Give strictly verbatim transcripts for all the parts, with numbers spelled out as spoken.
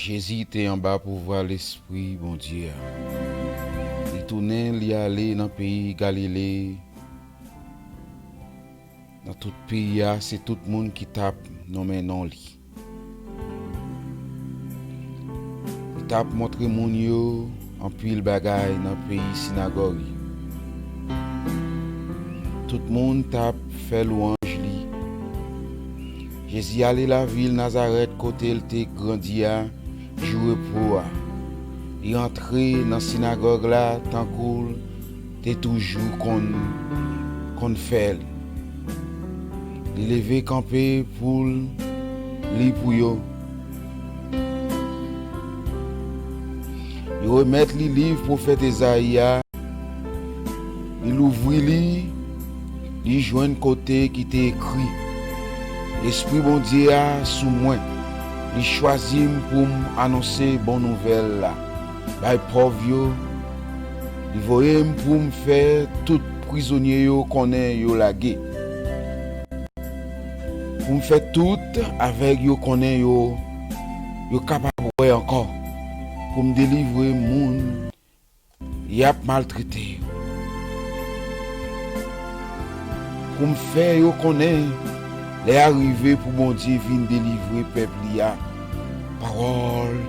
Jezi te anba pouvwa Lespri Bondye a. Li tounen, li ale nan peyi Galile. Nan tout peyi a, se tout moun ki t ap nonmen non li. Li t ap montre moun yo anpil bagay nan peyi sinagòg yo. Tout moun t ap fè lwanj li. Jezi ale lavil Nazarèt kote l te grandi a, jou repo a. Li antre nan sinagòg la tankou l te toujou konn, konn fè l. Li leve kanpe pou l li pou yo. Yo remèt li liv pwofèt Ezayi a. Li louvri li, li jwenn kote ki te ekri: Lespri Bondye a sou mwen. Li chwazi m pou m anonse bon nouvèl la bay pòv yo. Li voye m pou m fè tout prizonye yo konnen yo lage, pou m fè tout avèg yo konnen yo, yo kapab wè ankò, pou m delivre moun y ap maltrete yo, pou m fè yo konnen lè a rive pou Bondye vin delivre pèp li a. Parole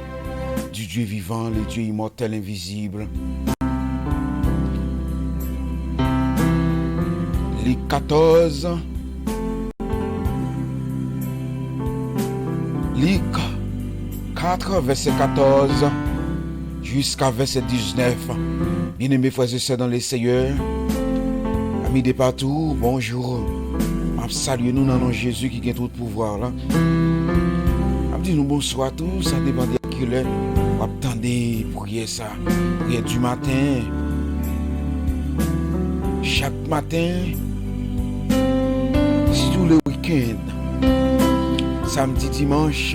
du Dieu vivant, le Dieu immortel, invisible. Lik katòz, Lik kat, vèsè katòz jiska vèsè diznèf. Byeneme frè e sè dans le Seigneur, amis de partout, bonjour. M ap salye nou nan non Jezi ki gen tout pouvwa la. M ap di nou bonswa tou, sa depann de kilè w ap tande priyè sa. Priyè di maten. Chak maten, sitou le wikenn, samdi, dimanch,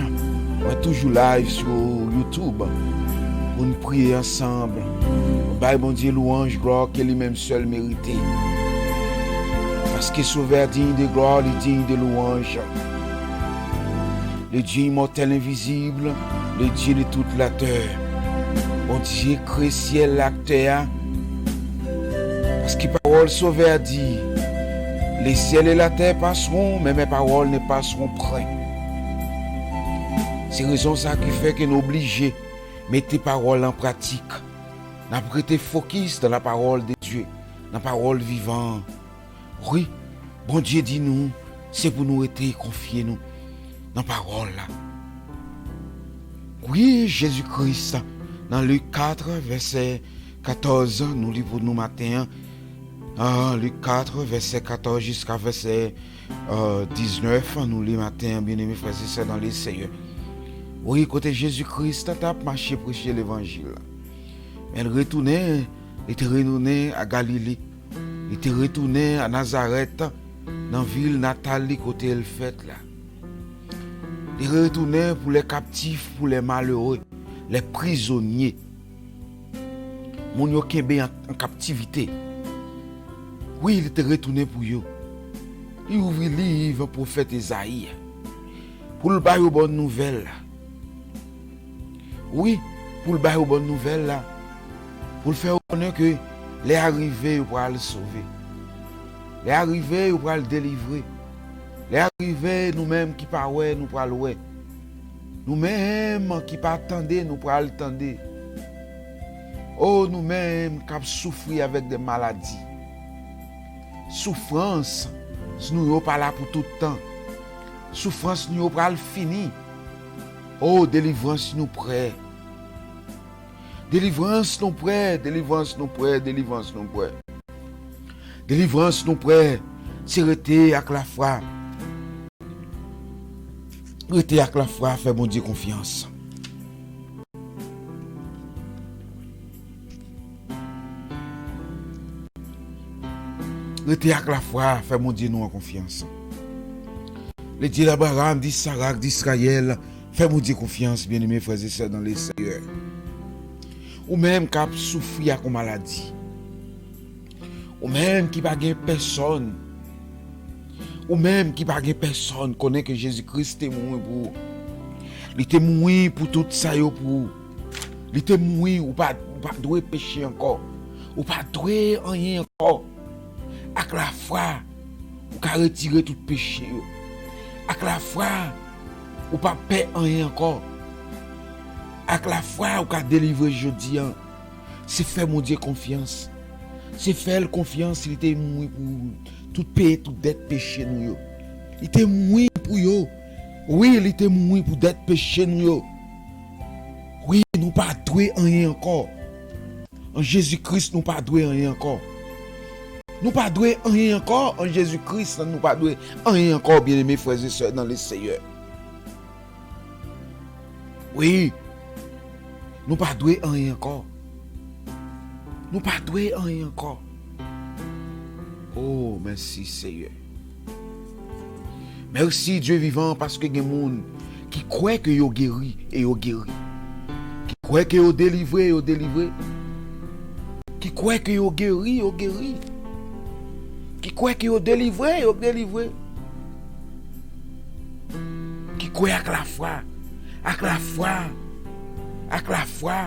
mwen toujou live sou YouTube pou n priye ansanm, pou n bay Bondye lwanj, glwa ke li menm sèl merite. Paske Sovè a digne de glwa, li digne de lwanj. Le Dieu immortel, invisible, le Dieu de toute la terre. Bondye kreye syèl la ak tè a. Paske pawòl Sovè a di, les ciels et la terre passeront, mais mes paroles ne passeront point. Se rezon sa ki fè ke nou oblije mete pawòl an pratik. N ap rete fokis dans la parole de Dieu, nan pawòl vivan an. Wi, Bondye di nou, se pou nou rete konfye nou nan pawòl la. Wi, Jezi Kris, nan Lik kat, vèsè katòz, nou li pou nou maten an. Ah, Lik kat, vèsè katòz jiska vèsè, euh, diznèf, nou li maten an, byeneme frè e sè dans le Seigneur. Wi, kote Jezi Kris t ap mache preche levanjil la. Men l retounen, li te retounen a Galile. Li te retounen a Nazarèt, nan vil natal li kote l fèt la. Li retounen pour les captifs, pour les malheureux, les prisonniers. Moun yo kenbe an, an kaptivite. Wi, li te retounen pou yo. Li ouvri liv pwofèt Ezayi a pou l ba yo bòn nouvèl la. Wi, pou l ba yo bòn nouvèl la. Pou l fè yo konnen ke lè a rive, yo pral sove. Lè a rive, yo pral delivre. Lè a rive, nou menm ki pa wè, nou pral wè. Nou menm ki pa tande, nou pral tande. O, nou menm k ap soufri avèk de maladi. Soufrans nou yo pa la pou tout tan. Soufrans nou yo pral fini. O, delivrans nou prè. Delivrans nou prè, delivrans nou prè, delivrans nou prè. Delivrans nou prè, se rete ak lafwa. Rete ak lafwa, fè Bondye konfyans. Rete ak lafwa, fè Bondye nou an konfyans. Le Dieu d'Abraham, d'Isaac, d'Israël, fè Bondye konfyans, byeneme frè e sè dans le Seigneur. Ou menm k ap soufri ak yon maladi. Ou menm ki pa gen pèsòn. Ou menm ki pa gen pèsòn, konnen ke Jezi Kris te mouri pou ou. Li te mouri pou tout sa yo pou ou. Li te mouri, ou pa, ou pa dwe peche ankò. Ou pa dwe anyen ankò. Ak lafwa, ou ka retire tout peche yo. Ak lafwa, ou pa pè anyen ankò. Ak lafwa, ou ka delivre jodi a. Se fè Bondye konfyans. Se fè l konfyans, li te mouri pou tout peye tout dèt peche nou yo. Li te mouri pou yo. Wi, li te mouri pou dèt peche nou yo. Wi, nou pa dwe anyen ankò. An Jezi Kris, nou pa dwe anyen ankò. Nou pa dwe anyen ankò. An Jezi Kris, nou pa dwe anyen ankò, byeneme frè e sè nan le Seyè. Wi, nou pa dwe anyen ankò. Nou pa dwe anyen ankò. Oh, mèsi, Seyè. Mèsi, Dye vivan, paske gen moun ki kwè ke yo geri e yo geri. Ki kwè ke yo delivre, yo delivre. Ki kwè ke yo geri, yo geri. Ki kwè ke yo delivre, yo delivre. Ki kwè ak lafwa, ak lafwa, ak lafwa,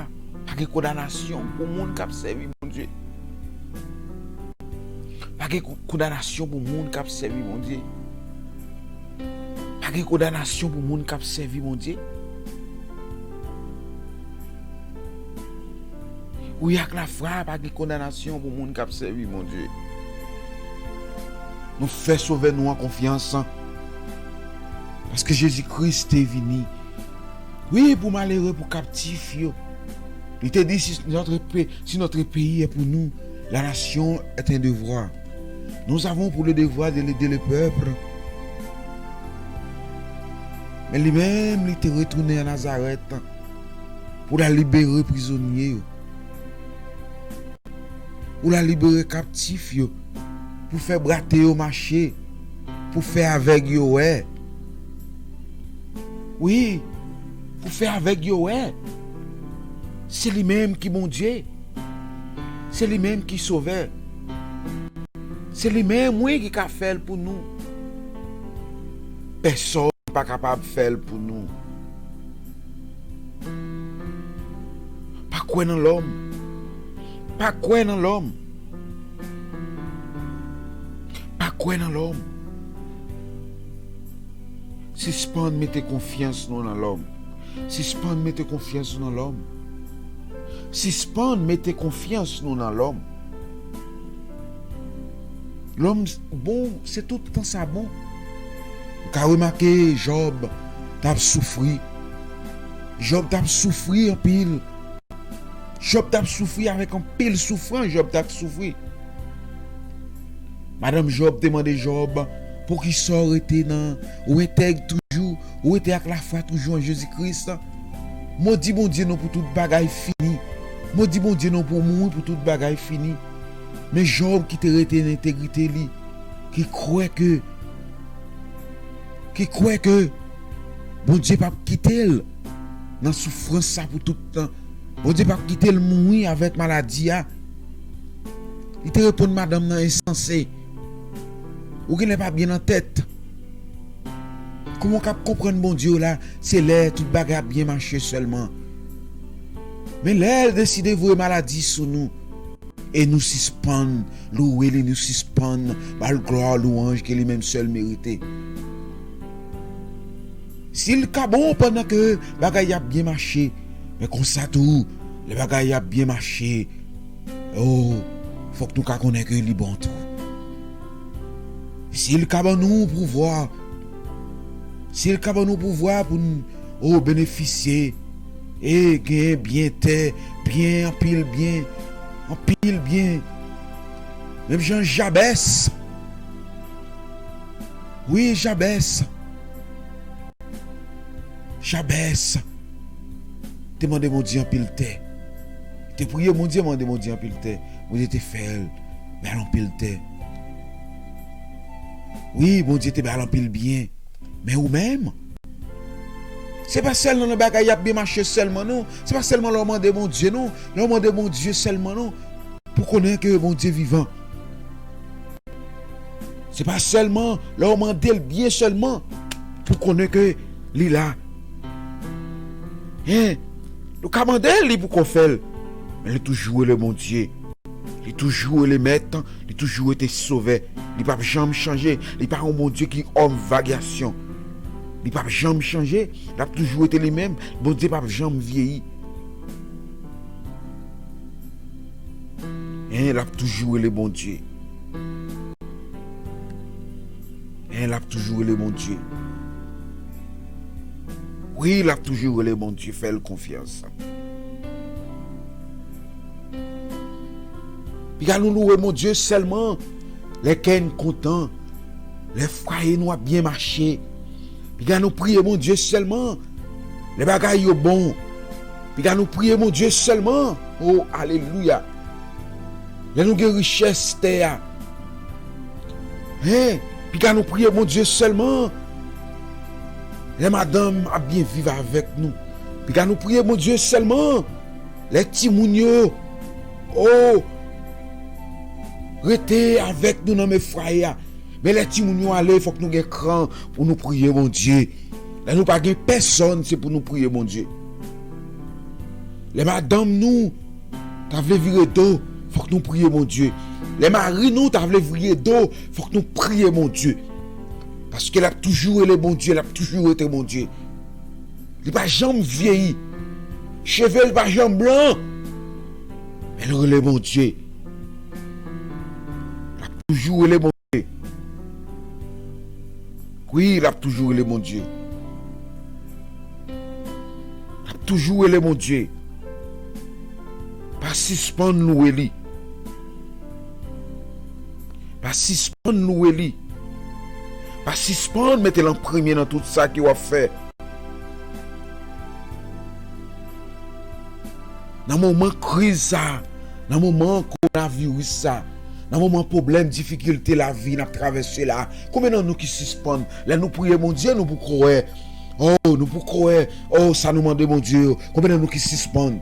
pa gen kondanasyon pou moun k ap sèvi Bondye. Pa gen ko-, kondanasyon pou moun k ap sèvi Bondye. Pa gen kondanasyon pou moun k ap sèvi Bondye. Wi, ak lafwa, pa gen kondanasyon pou moun k ap sèvi Bondye. Nou fè Sovè nou an konfyans. Paske Jezi Kris te vini. Wi, pou malere, pou kaptif yo. Li te di, si notre pe-, si notre pays est pour nous, la nation est un devoir. Nous avons pour le devoir de l'aider le peuple. Men li menm, li te retounen an Nazarèt pou l al libere prizonye yo, pou l al libere kaptif yo, pou fè bwate yo mache, pou fè avèg yo wè. Wi, pou fè avèg yo wè. Se li menm ki Bondye. Se li menm ki Sovè. Se li menm, wi, ki ka fè l pou nou. Pèsonn pa kapab fè l pou nou. Pa kwè nan lòm. Pa kwè nan lòm. Pa kwè nan lòm. Sispann mete konfyans nou nan lòm. Sispann mete konfyans nou nan lòm. Sispann mete konfyans nou nan lòm. Lòm s-, bon, se tout tan sa bon. Ou ka remake Jòb t ap soufri. Jòb t ap soufri anpil. Jòb t ap soufri avèk anpil soufrans, Jòb t ap soufri. Madanm Jòb te mande Jòb, poukisa w rete nan, ou entèg toujou, ou rete ak lafwa toujou an Jezi Kris? Modi Bondye non pou tout bagay fini. Modi Bondye non pou mouri pou tout bagay fini. Men Jòb ki te rete nan entegrite li, ki kwè ke, ki kwè ke Bondye p ap kite l nan soufrans sa pou tout tan. Bondye p ap kite l mouri avèk maladi a. Li te reponn madanm nan ensanse. Ou genlè pa byen nan tèt. Kòman w k ap konprann Bondye w la, se lè tout bagay ap byen mache sèlman. Men lè l deside voye maladi sou nou, e nou sispann louwe li, nou sispann ba l glwa, lwanj ke li menm sèl merite. Si l ka bon pandan ke bagay y ap byen mache, men konsa tou, lè bagay y ap byen mache, oh, fòk nou ka konnen ke li bon tou. Si l ka ban nou pouvwa, si l ka ban nou pouvwa pou n, oh, benefisye, e genyen byen tè, byen, anpil byen, anpil byen. Menm jan Jabès. Wi, Jabès. Jabès te mande Bondye anpil tè. Te priye Bondye, mande Bondye anpil tè. Bondye te fè l ba l anpil tè. Wi, Bondye te ba l anpil byen. Men ou menm, se pa sèlman nan bagay y ap byen mache sèlman non. Se pa sèlman lè w mande Bondye non. Lè w mande Bondye sèlman non. Pou konnen ke Bondye vivan. Se pa sèlman lè w mande l byen sèlman pou konnen ke li la. Hein? Nou ka mande li pou kò fè l. Men li toujou rele Bondye. Li toujou rele Mèt, li toujou rete Sovè. Li p ap janm chanje. Li pa yon Bondye ki òm varyasyon. Li p ap janm chanje. L ap toujou rete li menm. Bondye p ap janm vyeyi. Hein, l ap toujou rele Bondye. Hein, l ap toujou rele Bondye. Wi, l ap toujou rele Bondye, fè l konfyans. Piga nou louwe Bondye sèlman lè kè n kontan, lè fwaye nou ap byen mache. Piga nou priye Bondye sèlman lè bagay yo bon. Piga nou priye Bondye sèlman. O, alelouya. Lè nou gen richès tè a. Hein? Piga nou priye Bondye sèlman lè madanm ap byen viv avèk nou. Piga nou priye Bondye sèlman lè timoun yo, o, rete avèk nou nan men fwaye a. Men lè timoun yo ale, fòk nou gen kran pou nou priye Bondye. Lè nou pa gen pèsonn, se pou nou priye Bondye. Lè madanm nou ta vle vire do, fòk nou priye Bondye. Lè mari nou ta vle vire do, fòk nou priye Bondye. Paske l ap toujou rele Bondye, l ap toujou rete Bondye. Li pa janm vyeyi. Cheve l pa janm blan. Men l rele Bondye. L ap toujou rele Bondye. Wi, l ap toujou rele Bondye. L ap toujou rele Bondye. Pa sispann louwe li. Pa sispann louwe li. Pa sispann mete l an premye nan tout sa ke w ap fè. Nan moman kriz sa, nan moman kowonaviris sa, nan moman pwoblèm, difikilte lavi n ap travèse la, konbyen nan nou ki sispann? Lè nou priye Bondye, nou poko wè. Oh, nou poko wè. Oh, sa nou mande Bondye yo. Konbyen nan nou ki sispann?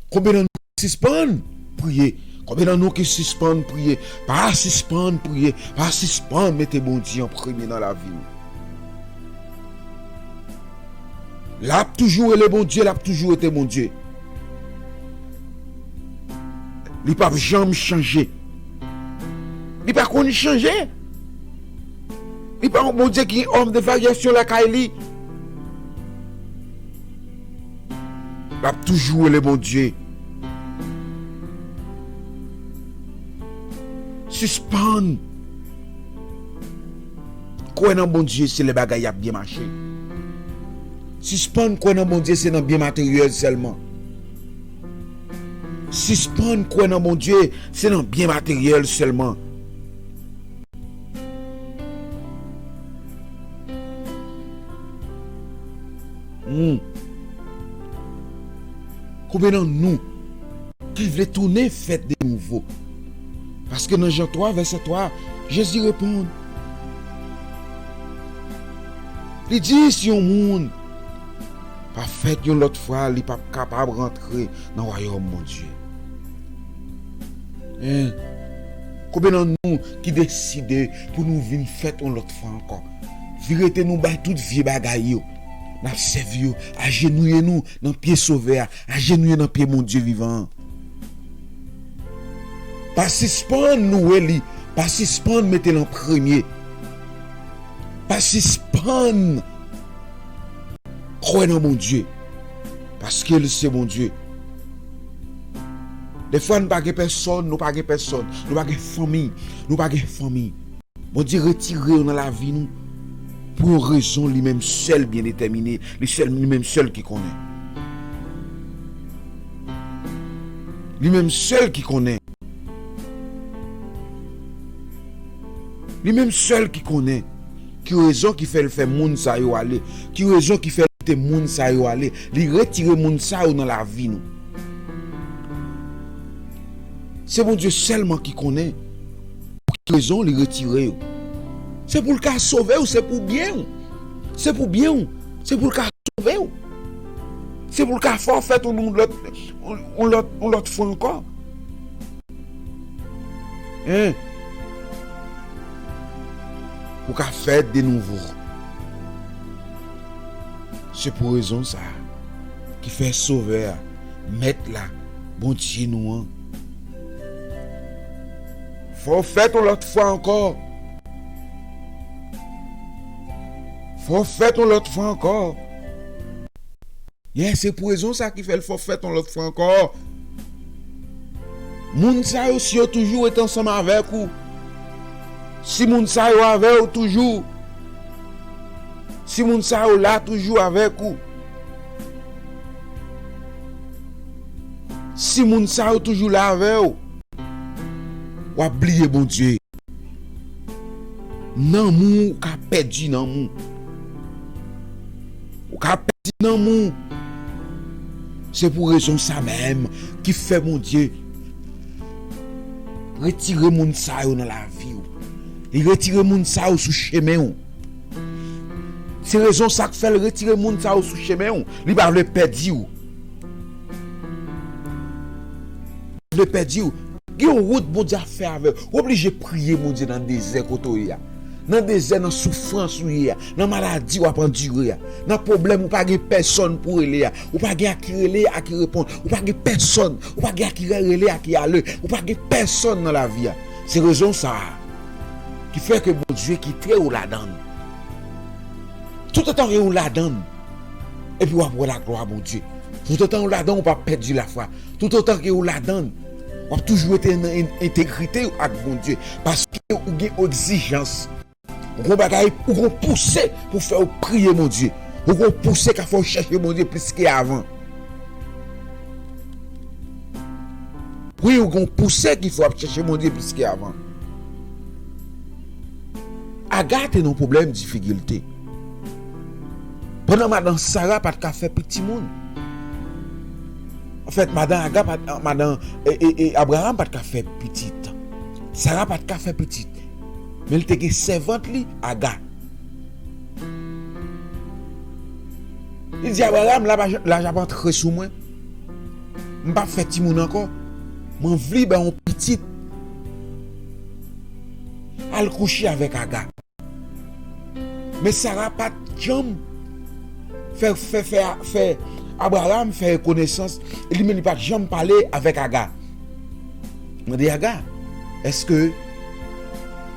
Konbyen nan nou sispann priye? Konbyen nan nou ki sispann priye? Pa sispann priye. Pa sispann mete Bondye an premye nan lavi nou. L ap toujou rele Bondye, l ap toujou rete Bondye. Li p ap janm chanje. Li pa konn chanje. Li pa yon Bondye ki òm de varyasyon lakay li. L ap toujou rele Bondye. Sispann kwè nan Bondye se lè bagay ap byen mache. Sispann kwè nan Bondye se nan byen materyèl sèlman. Sispann kwè nan Bondye se nan byen materyèl sèlman. Hmm. Konbyen nan nou ki vle tounen fèt de nouvo? Paske nan Jan twa, vèsè twa, Jezi reponn. Li di, si yon moun pa fèt yon lòt fwa, li p ap kapab rantre nan wayòm Bondye. Hein? Konbyen nan nou ki deside pou nou vin fèt yon lòt fwa ankò? Vire tè nou bay tout vye bagay yo. N ap sèvi yo, ajenouye nou nan pye Sovè a, ajenouye nan pye Bondye vivan an. Pa sispann louwe li, pa sispann mete l an premye. Pa sispann kwè nan Bondye, paske l se Bondye. Defwa nou pa gen pèsonn, nou pa gen pèsonn, nou pa gen fanmi, nou pa gen fanmi. Bondye retire yo nan lavi nou pou yon rezon li menm sèl byen detèmine, li sèl, li menm sèl ki konnen. Li menm sèl ki konnen. Li menm sèl ki konnen ki rezon ki fè l fè moun sa yo ale, ki rezon ki fè l kite moun sa yo ale. Li retire moun sa yo nan lavi nou. Se Bondye sèlman ki konnen pou ki rezon li retire yo. Se pou l ka sove w, se pou byen w. Se pou byen w. Se pou l ka sove w. Se pou l ka fè w fèt yon lòt, yon lòt, yon lòt fwa ankò. Hein? Pou ka fèt de nouvo. Se pou rezon sa a. ki fè Sovè a, Mèt la, Bondye nou an. Fò w fèt yon lòt fwa ankò. Fò w fèt yon lòt fwa ankò. Yes, se pou rezon sa ki fè l fò fèt yon lòt fwa ankò. Moun sa yo, si yo toujou rete ansanm avèk ou, si moun sa yo avè w toujou, si moun sa yo la toujou avèk ou, si moun sa yo toujou la avè w, w ap bliye Bondye. Nanm ou, ou ka pèdi nanm ou. Ou ka pèdi nanm ou. Se pou rezon sa menm ki fè Bondye retire moun sa yo nan lavi w. Li retire moun sa yo sou chemen w. Se rezon sa k fè l retire moun sa yo sou chemen w. Li pa vle pèdi w. Vle pèdi w. Gen yon wout Bondye ap fè avè w. Ou oblije priye Bondye nan dezè kote w ye a. Nan dezè, nan soufrans ou ye a. Nan maladi w ap andire a. Nan pwoblèm ou pa gen pèsòn pou rele a. Ou pa gen a ki rele, a ki reponn. Ou pa gen pèsòn. Ou pa gen a ki rele, a ki ale. Ou pa gen pèsòn nan lavi a. Se rezon sa a ki fè ke Bondye kite w ladan l. Toutotan ke w ladan l, epi w ap wè laglwa Bondye. Toutotan w ladan, ou p ap pèdi lafwa. Toutotan ke w ladan, w ap toujou rete nan en-, entegrite ak Bondye. Paske ou gen egzijans. Ou gon bagay, ou gon pouse pou fè w priye Bondye. Ou gon pouse k ap fè w chèche Bondye plis ke avan. Wi, ou gon pouse ki fè w ap chèche Bondye plis ke avan. Aga te nan pwoblèm, difikilte. Pandan madan Sara pa t ka fè pi timoun. Anfèt, madan Aga pa t, madan, e, e, e, Abraram pa t ka fè pitit. Sara pa t ka fè pitit. Men li te gen sèvant li, Aga. Li di Abraram, "Laj, laj ap antre sou mwen. M p ap fè timoun ankò. M anvi ba yon pitit." Al kouche avèk Aga. Men Sara pa t janm fè, fè, fè, fè Abraram fè konesans, li menm li pa t janm pale avèk Aga. Mande Aga, èske,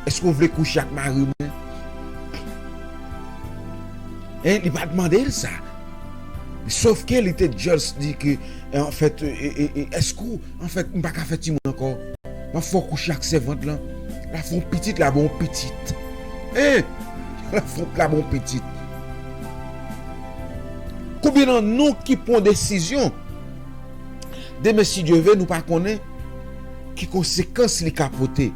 èske w vle kouche ak mari mwen? Hein, li pa t mande l sa. Sòf ke li te just di ke, anfèt, e, e, e, èske w, anfèt, m pa ka fè timoun ankò. M ap fè w kouche ak sèvant lan. L ap fè yon pitit, l ap ba w yon pitit. Hein? L ap fè, l ap ba w yon pitit. Konbyen nan nou ki pran desizyon? Demen, si Dye ve, nou pa konnen ki konsekans li ka pote.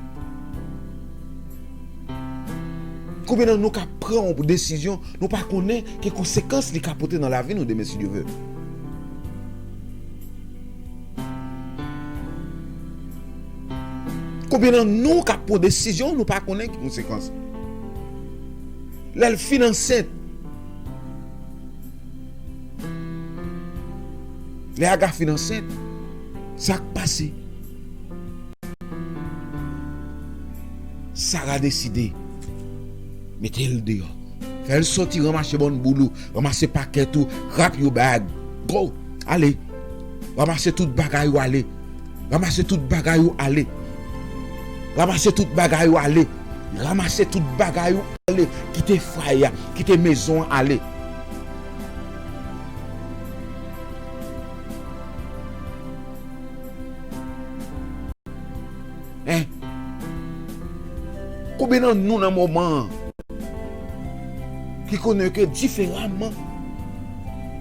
Konbyen nan nou ka pran yon desizyon, nou pa konnen ki konsekans li ka pote nan lavi nou demen, si Dye ve? Konbyen nan nou k ap pran desizyon, nou pa konnen ki konsekans? Lè l fin ansent, lè Aga fin ansent, sa k pase? Sara deside mete l deyò. Fè l soti, ranmase bann boul ou, ranmase pakèt ou, wrap your bag. Go! Ale! Ranmase tout bagay ou, ale! Ranmase tout bagay ou, ale! Ranmase tout bagay ou, ale! Ranmase tout bagay ou, ale! Kite fwaye a, kite mezon an, ale! Hein? Konbyen nan nou nan moman an ki konnen ke diferaman,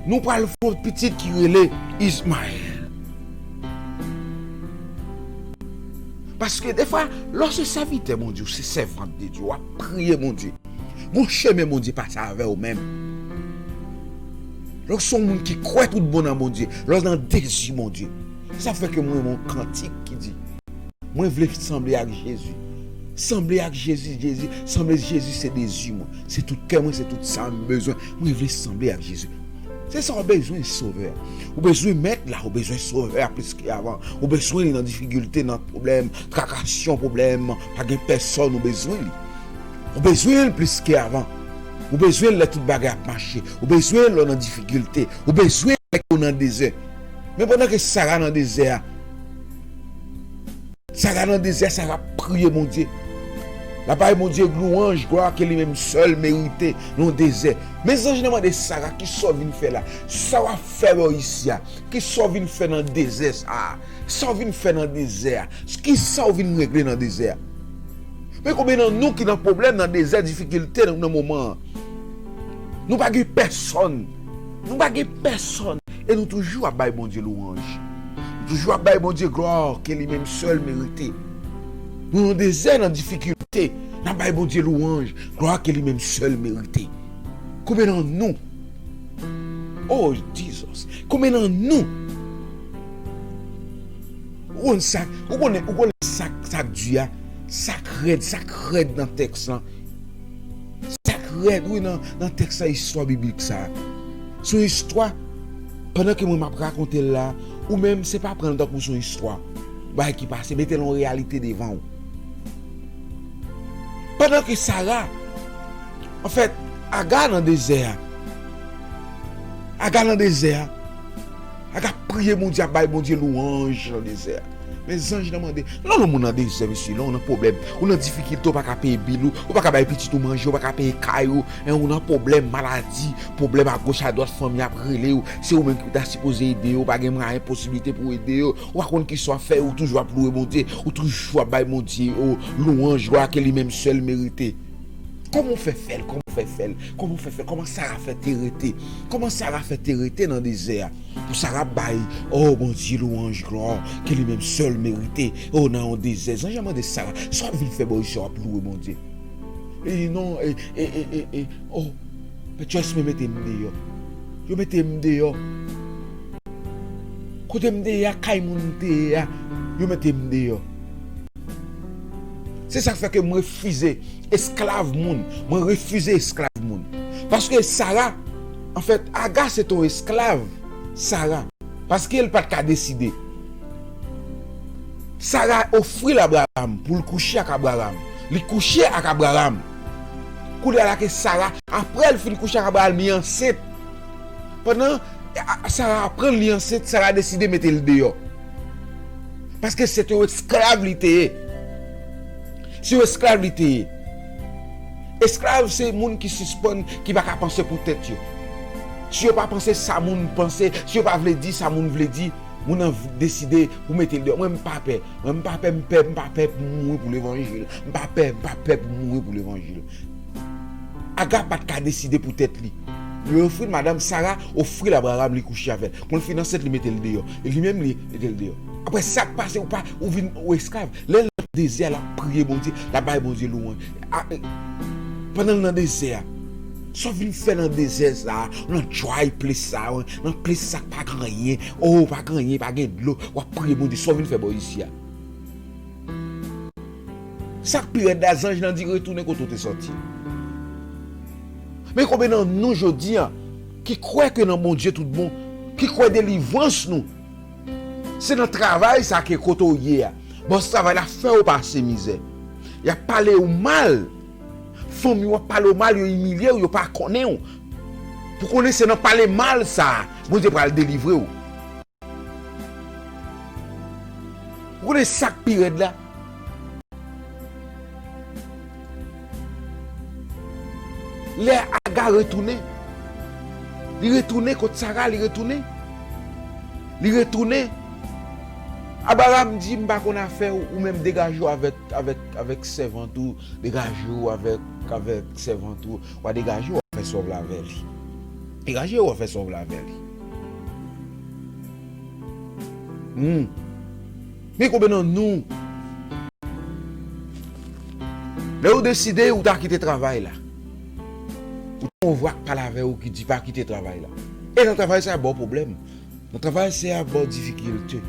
nou pral fè yon pitit ki rele Izmayèl? Paske defwa, lè w se sèvitè Bondye, ou se sèvant de Dye, w ap priye Bondye. Gon chemen Bondye pase avè w menm. Lè w se yon moun ki kwè tout bon nan Bondye, lè w nan dezi Bondye. Se sa fè ke mwen renmen yon kantik ki di, "Mwen vle sanble ak Jezi." Sanble ak Jezi, Jezi, sanble Jezi se dezi mwen. Se tout kè mwen, se tout sa m bezwen. Mwen vle sanble ak Jezi. Se sa w bezwen, Sovè. Ou bezwen Mèt la, ou bezwen Sovè a plis ke avan. Ou bezwen li nan difikilte, nan pwoblèm, trakasyon, pwoblèm, pa gen pèsòn, ou bezwen li. Ou bezwen l plis ke avan. Ou bezwen l lè tout bagay ap mache. Ou bezwen l lè w nan difikilte. Ou bezwen fè ke w nan dezè. Men pandan ke Sara nan dezè a, Sara nan dezè, Sara ap priye Bondye. L ap bay Bondye lwanj, glwa ke li menm sèl merite nan dezè. Men zanj nan mande Sara, "Kisa w vin fè la? Sa w ap fè bò isi a? Kisa w vin fè nan dezè sa a? Sa w vin fè nan dezè a? Kisa w vin regle nan dezè a?" Men konbyen nan nou ki nan pwoblèm, nan dezè, difikilte nan, nan moman an? Nou pa gen pèsonn. Nou pa gen pèsonn. E nou toujou ap bay Bondye lwanj. Nou toujou ap bay Bondye glwa ke li menm sèl merite. Nou nan dezè, nan difikilte, n ap bay Bondye lwanj, glwa ke li menm sèl merite. Konbyen nan nou? Oh, Jesus. Konbyen nan nou? Ou konn sa, ou konnen, ou konnen sa, sa k di a? Sa k rèd, sa k rèd nan tèks lan. Sa k rèd, wi, nan, nan tèks la, istwa biblik sa a. Se yon istwa, pandan ke mwen m ap rakonte l la, ou menm, se pa pran l tankou se yon istwa. Bagay ki pase, mete l yon reyalite devan w. Pandan ke Sara, anfèt, Aga nan dezè a. Aga nan dezè a. Aga ap priye Bondye, ap bay Bondye lwanj nan dezè a. Men zanj nan mande, lè w nan moun nan dezè, mesye, lè w nan pwoblèm, ou nan difikilte, ou pa ka peye bil ou, ou pa ka bay pitit ou manje, ou pa ka peye kay ou, en, ou nan pwoblèm, maladi, pwoblèm agoch adwat, fanmi ap rele w, se ou menm ki ta sipoze ede yo, ou pa gen mwayen, posiblite pou w ede yo, ou pa konn kisa w ap fè, ou toujou ap louwe Bondye, ou toujou ap bay Bondye, o, lwanj, glwa ke li menm sèl merite. Kòman w fè fè l? Kòman w fè fè l? Kòman w fè fè l? Kòman Sara fè te rete? Kòman Sara fè te rete nan dezè a? Pou Sara bay, o, Bondye lwanj, glwa, ke li menm sèl merite, o, nan yon dezè. Zanj lan mande Sara, sa w ap vin fè bò isi a, w ap louwe Bondye? Li di, non, e, e, e, e, e, o, Pè Joyce, men mete m deyò. Yo mete m deyò. Kote m te ye a, kay moun m te ye a, yo mete m deyò. Se sa k fè ke m refize esklav moun. Mwen refize esklav moun. Paske Sara, anfèt, Aga se te yon esklav Sara. Paske l pa t ka deside. Sara ofri l Abraram pou l kouche ak Abraram. Li kouche ak Abraram. Kounye a la ke Sara, apre l fin kouche ak Abraram, li ansent. Pandan a, a, Sara aprann li ansent, Sara deside mete l deyò. Paske se te yon esklav li te ye. Se yon esklav li te ye. Esklav se moun ki sispann, ki pa ka panse pou tèt yo. Si yo pa panse sa moun panse, si yo pa vle di sa moun vle di, moun nan v-, deside pou mete l deyò. Mwen, m pa pè. Mwen, m pa pè, m pè, m pa pè pou mouri pou levanjil. M pa pè, m pa pè pou mouri pou levanjil. Aga pa t ka deside pou tèt li. Li ofri l madanm, Sara ofri l Abraram, li kouche avè l. Kon l fin ansent, li mete l deyò. E li menm, li mete l deyò. Apre sa k pase, ou pa, ou vin yon esklav. Lè l nan dezè a, l ap priye Bondye, l ap bay Bondye lwanj. A, e, pandan l nan dezè a, sa w vin fè nan dezè sa a, nan dry place sa a, nan place sa k pa gen anyen, o, pa gen anyen, pa gen dlo, w ap priye Bondye, sa w vin fè bò isi a? Sa k pi rèd la, zanj lan di, retounen kote w te sòti. Men konbyen nan nou jodi a ki kwè ke nan Bondye tout bon, ki kwè delivrans nou, se nan travay sa ke kote w ye a, bòs travay la fè w pase mizè. Y ap pale w mal. Fanmi w ap pale w mal, yo imilye w, yo pa konnen w. Pou konnen se nan pale mal sa a, Bondye pral delivre w. Ou konnen sa k pi rèd la? Lè Aga retounen, li retounen kot Sara, li retounen. Li retounen. Abraram di, "M pa konn afè w, ou menm degaje w avèk, avèk, avèk sèvant ou, degaje w avèk, avèk sèvant ou, w a degaje w, w a fè sa w vle avè li. Degaje w, w a fè sa w vle avè li." Hmm. Men konbyen nan nou, lè ou deside ou ta kite travay la, ou ta yon vwa k pale avè ou ki di pa kite travay la. E nan travay sa a ba w pwoblèm. Nan travay sa a ba w difikilte.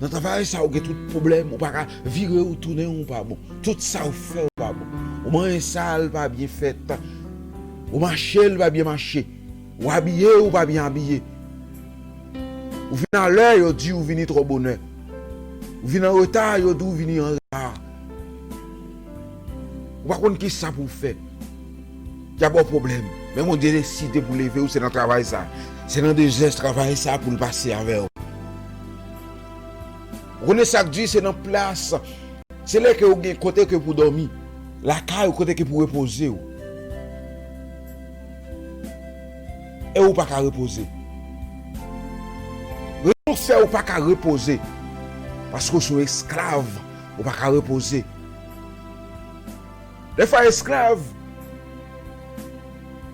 Nan travay sa a ou gen tout pwoblèm, ou pa ka vire ou tounen ou pa bon. Tout sa ou fè ou pa bon. Ou manje sal pa byen fèt. Ou mache l pa byen mache. Ou abiye ou pa byen abiye. Ou vin alè, yo di ou vini twò bonè. Ou vin an reta, yo di ou vini an reta. Ou pa konn kisa pou w fè. Y a ba w pwoblèm. Men Bondye deside pou leve w, se nan travay sa. Se nan dezè travay sa pou l pase avè w. Ou konnen sa k di, se nan plas. Se lè ke ou gen kote ke pou dòmi. Lakay ou, kote ke pou repoze w. E ou pa ka repoze. Rezon fè ou pa ka repoze. Paske ou se yon esklav, ou pa ka repoze. Defwa esklav,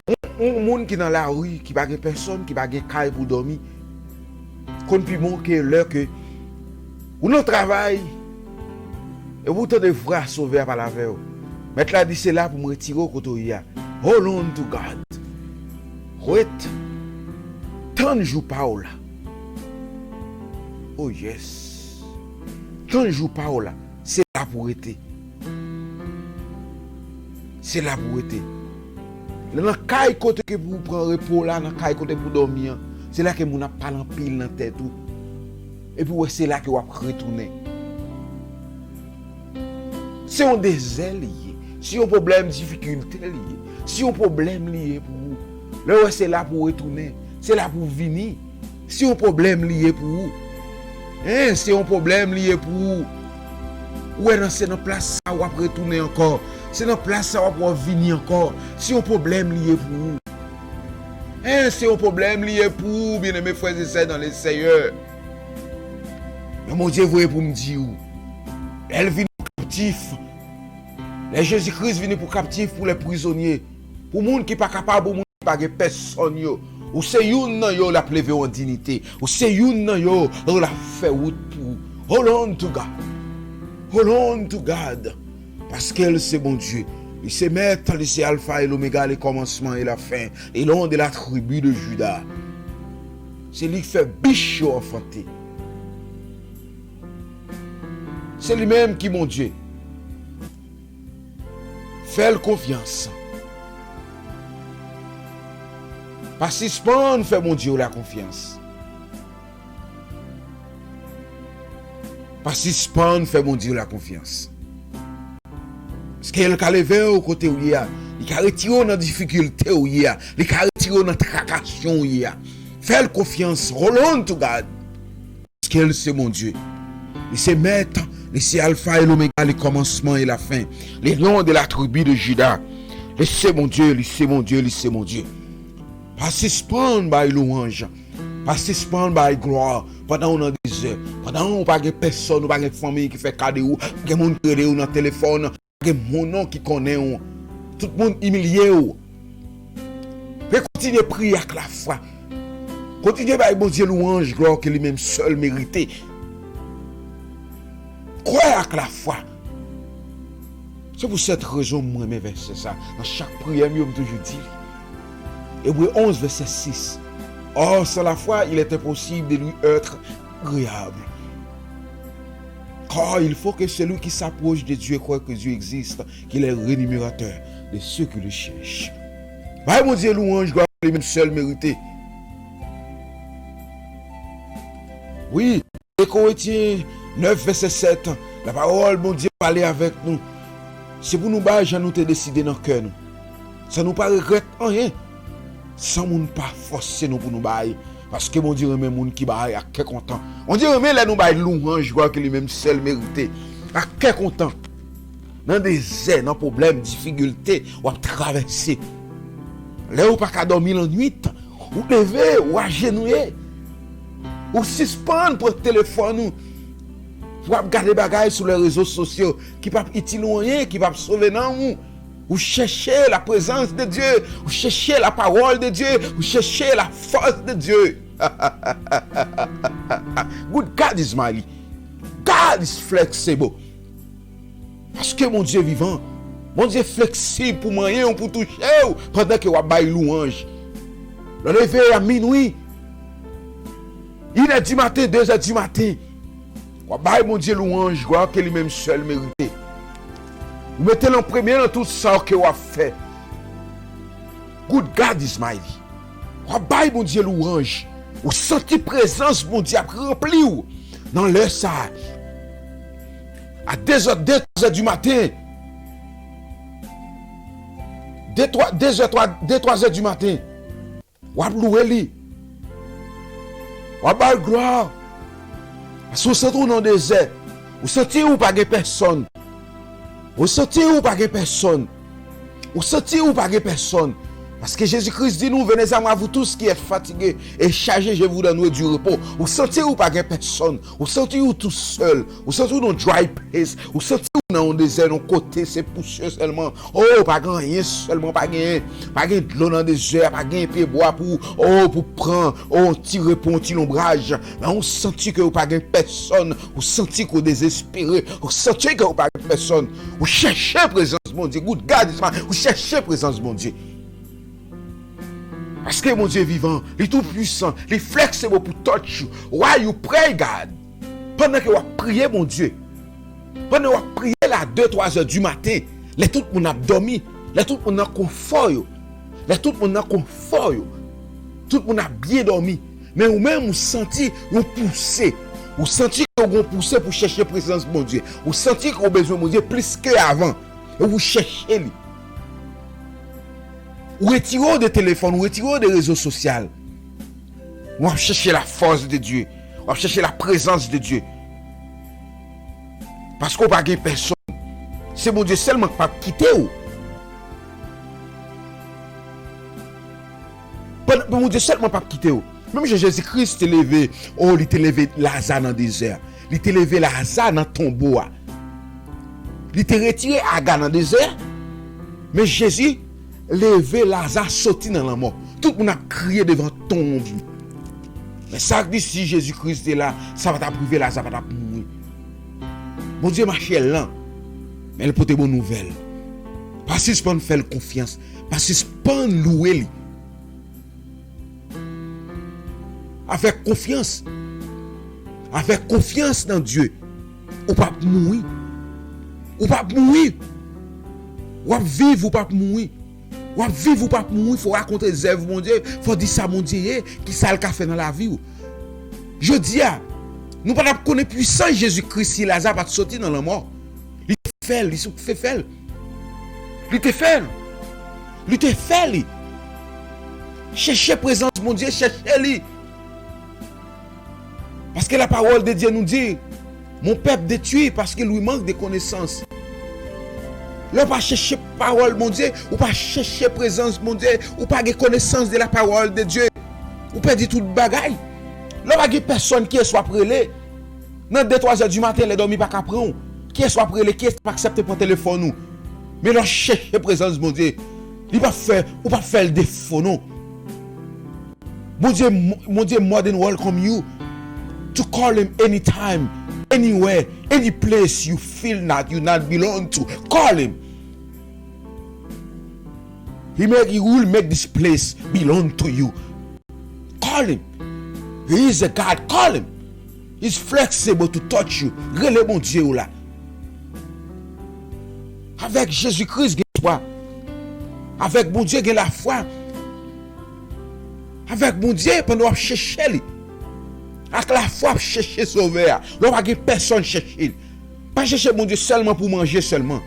yon, yon moun ki nan lari, ki pa gen pèsòn, ki pa gen kay pou dòmi, konn pi bon ke lè ke ou nan travay, epi ou tande vwa Sovè a pale avè w. Mèt la di, se la pou m retire w kote w ye a. Hold on to God. Wait. Tann jou pa w la. Oh yes. Tann jou pa w la. Se la pou rete. Se la pou rete. Lè nan kay kote ke pou pran repo la, nan kay kote pou dòmi an, se la ke moun ap pale anpil nan tèt ou. Epi w wè se la ke w ap retounen. Se yon dezè li ye. Se yon pwoblèm difikilte li ye. Se yon pwoblèm li ye pou ou. Lè w wè se la pou w retounen, se la pou w vini. Se yon pwoblèm li ye pou ou. Hein, se yon pwoblèm li ye pou ou. Ou wè nan se nan plas sa w ap retounen ankò. Se nan plas sa w ap wè w vini ankò. Se yon pwoblèm li ye pou ou. Hein, se yon pwoblèm li ye pou ou, byeneme frè e sè dans le Seigneur. Men Bondye voye pou m di w, lè l vini pou kaptif, lè Jezi Kris vini pou kaptif, pou lè prizonye, pou moun ki pa kapab, pou moun ki pa gen pèsòn yo, ou se youn nan yo, l ap leve w an diyite. Ou se youn nan yo, l ap fè wout pou ou. Hold on to God. Hold on to God. Paske l se Bondye. Li se Mèt, li se Alfa e Lomega, le kòmansman e la fen, le Lion de la tribi de Juda. Se li ki fè bich yo anfante. Se li menm ki Bondye. Fè l konfyans. Pa sispann fè Bondye w la konfyans. Pa sispann fè Bondye w la konfyans. Paske l ka leve w kote w ye a. Li ka retire w nan difikilte w ye a. Li ka retire w nan trakasyon w ye a. Fè l konfyans. Hold on to God. Paske l se Bondye. Li se Mèt, li se Alfa e Lomega, le kòmansman e la fen. Le Lion de la tribi de Juda. Li se Bondye, li se Bondye, li se Bondye. Pa sispann bay lwanj. Pa sispann bay glwa pandan w nan dezè. Pandan w pa gen pèsòn, ou pa gen fanmi ki fè ka de ou, pa gen moun ki rele w nan telefòn, gen moun non ki konnen w. Tout moun imilye w. Men kontinye priye ak lafwa. Kontinye bay Bondye lwanj, glwa ke li menm sèl merite. Kwè ak lafwa. Se pou sèt rezon m renmen vèsè sa. Nan chak priyè m yo, m toujou di li. Ebre onz, vèsè sis. Or, sans la foi, il est impossible de lui être agréable. Car il faut que celui qui s'approche de Dieu croit que Dieu existe, qu'il est rémunérateur de ceux qui le cherchent. Bay Bondye lwanj, glwa, li menm sèl merite. Wi, de Korentyen nèf, vèsè sèt, lapawòl Bondye pale avèk nou. Se pou nou bay jan nou te deside nan kè nou. San nou pa regrèt anyen. San moun pa fòse nou pou nou bay. Paske Bondye renmen moun ki bay ak kè kontan. Bondye renmen lè nou bay lwanj, glwa ke li menm sèl merite. Ak kè kontan. Nan dezè, nan pwoblèm, difikilte, w ap travèse. Lè ou pa ka dòmi lannwit, ou leve, ou ajenouye. Ou sispann pran telefòn ou pou w ap gade bagay sou lè rezo sosyo ki p ap itil ou anyen, ki p ap sove nanm ou. Ou chèche la prezans de Dye, ou chèche la pawòl de Dye, ou chèche la fòs de Dye. Good God is mighty. God is flexible. Paske Bondye vivan. Bondye fleksib pou manyen w, pou touche w, pandan ke w ap bay lwanj. Lè w leve a minwi, inè di maten, dezè di maten, w ap bay Bondye lwanj, glwa ke li menm sèl merite. Ou mete l an premye nan tout sa ke w ap fè. Good God is mighty. W ap bay Bondye lwanj. Ou santi prezans Bondye ap ranpli w nan lè sa a. A dezè, de, twazè di maten. De, twa, dezè, twa, de, twazè di maten. W ap lwe li. W ap ba l glwa. Paske w santi w nan dezè. Ou santi ou pa gen pèsonn. Ou santi ou pa gen pèsonn. Ou santi ou pa gen pèsonn. Paske Jezi Kris di nou, venez à moi, vous tous qui êtes fatigués et chargés, je vous donnerai du repos. Ou santi ou pa gen pèsonn. Ou santi ou tou sèl. Ou santi ou nan dry place. Ou santi ou nan yon dezè, yon kote, se pousyè sèlman. Oh, pa gen anyen sèlman, pa gen, pa gen dlo nan dezè, pa gen pyebwa pou, oh, pou pran, oh, yon ti repo, yon ti lonbraj. Men ou santi ke ou pa gen pèsonn. Ou santi ke w dezespere. Ou santi ke ou pa gen pèsonn. Ou chèche prezans Bondye. Good God is my, ou chèche prezans Bondye. Paske Bondye vivan, li tou pwisan, li flexible pou touch you. While you pray God, pandan ke w ap priye Bondye, pandan w ap priye la de, twa zè di maten, lè tout moun ap dòmi, lè tout moun nan konfò yo, lè tout moun nan konfò yo, tout moun ap byen dòmi, men ou menm ou santi yon pouse, ou santi ke w gen yon pouse pou chèche prezans Bondye, ou santi ke w bezwen Bondye plis ke avan, e ou chèche li. Ou retire w de telefòn, ou retire w de rezo sosyal. W ap chèche la force de Dieu. W ap chèche la présence de Dieu. Paske w pa gen pèsonn. Se Bondye sèlman k p ap kite w. Pandan, Bondye sèlman p ap kite w. Menm jan Jezi Kris te leve, oh, li te leve Laza nan dezè a. Li te leve Laza nan tonbo a. Li te retire Aga nan dezè a. Men Jezi leve Laza soti nan lanmò. Tout moun ap kriye devan tonb. Men sa k di si Jezi Kris te la, sa pa t ap rive, Laza pa t ap mouri. Bondye mache lan, men l pote bon nouvèl. Pa sispann fè l konfyans. Pa sispann louwe li. Avèk konfyans. Avèk konfyans nan Dye. Ou p ap mouri. Ou p ap mouri. W ap viv, ou p ap mouri. W ap viv, ou p ap mouri. Fò w rakonte zèv Bondye. Fò w di sa Bondye ye, ki sa l ka fè nan lavi w. Jodi a, nou pa t ap konnen pwisans Jezi Kris si Laza pa t soti nan lanmò. Li te fè l, li sou fè fè l. Li te fè l. Li te fè li. Chèche prezans Bondye, chèche li. Paske la parole de Dieu nous dit, mon peuple détruit parce qu'il lui manque de connaissance. Lè w pa chèche pawòl Bondye, ou pa chèche prezans Bondye, ou pa gen konesans de la parole de Dieu, ou pèdi tout bagay. Lè w pa gen pèsonn kiyès w ap rele, nan de, twa zè di maten, lè dòmi pa ka pran w, kiyès w ap rele, kiyès k ap aksepte pran telefòn ou? Men lè w chèche prezans Bondye, li p ap fè, ou p ap fè l defo non. Bondye, Bondye more than welcome you to call him anytime, anywhere, any place you feel that you not belong to. Call him. He make, he will make this place belong to you. Call him. He is a God. Call him. He's flexible to touch you. Rele Bondye w la. Avèk Jezi Kris gen espwa. Avèk Bondye gen lafwa. Avèk Bondye, pandan w ap chèche li, ak lafwa w ap chèche Sovè a, lè w pa gen pèsonn chèche li. Pa chèche Bondye sèlman pou manje sèlman.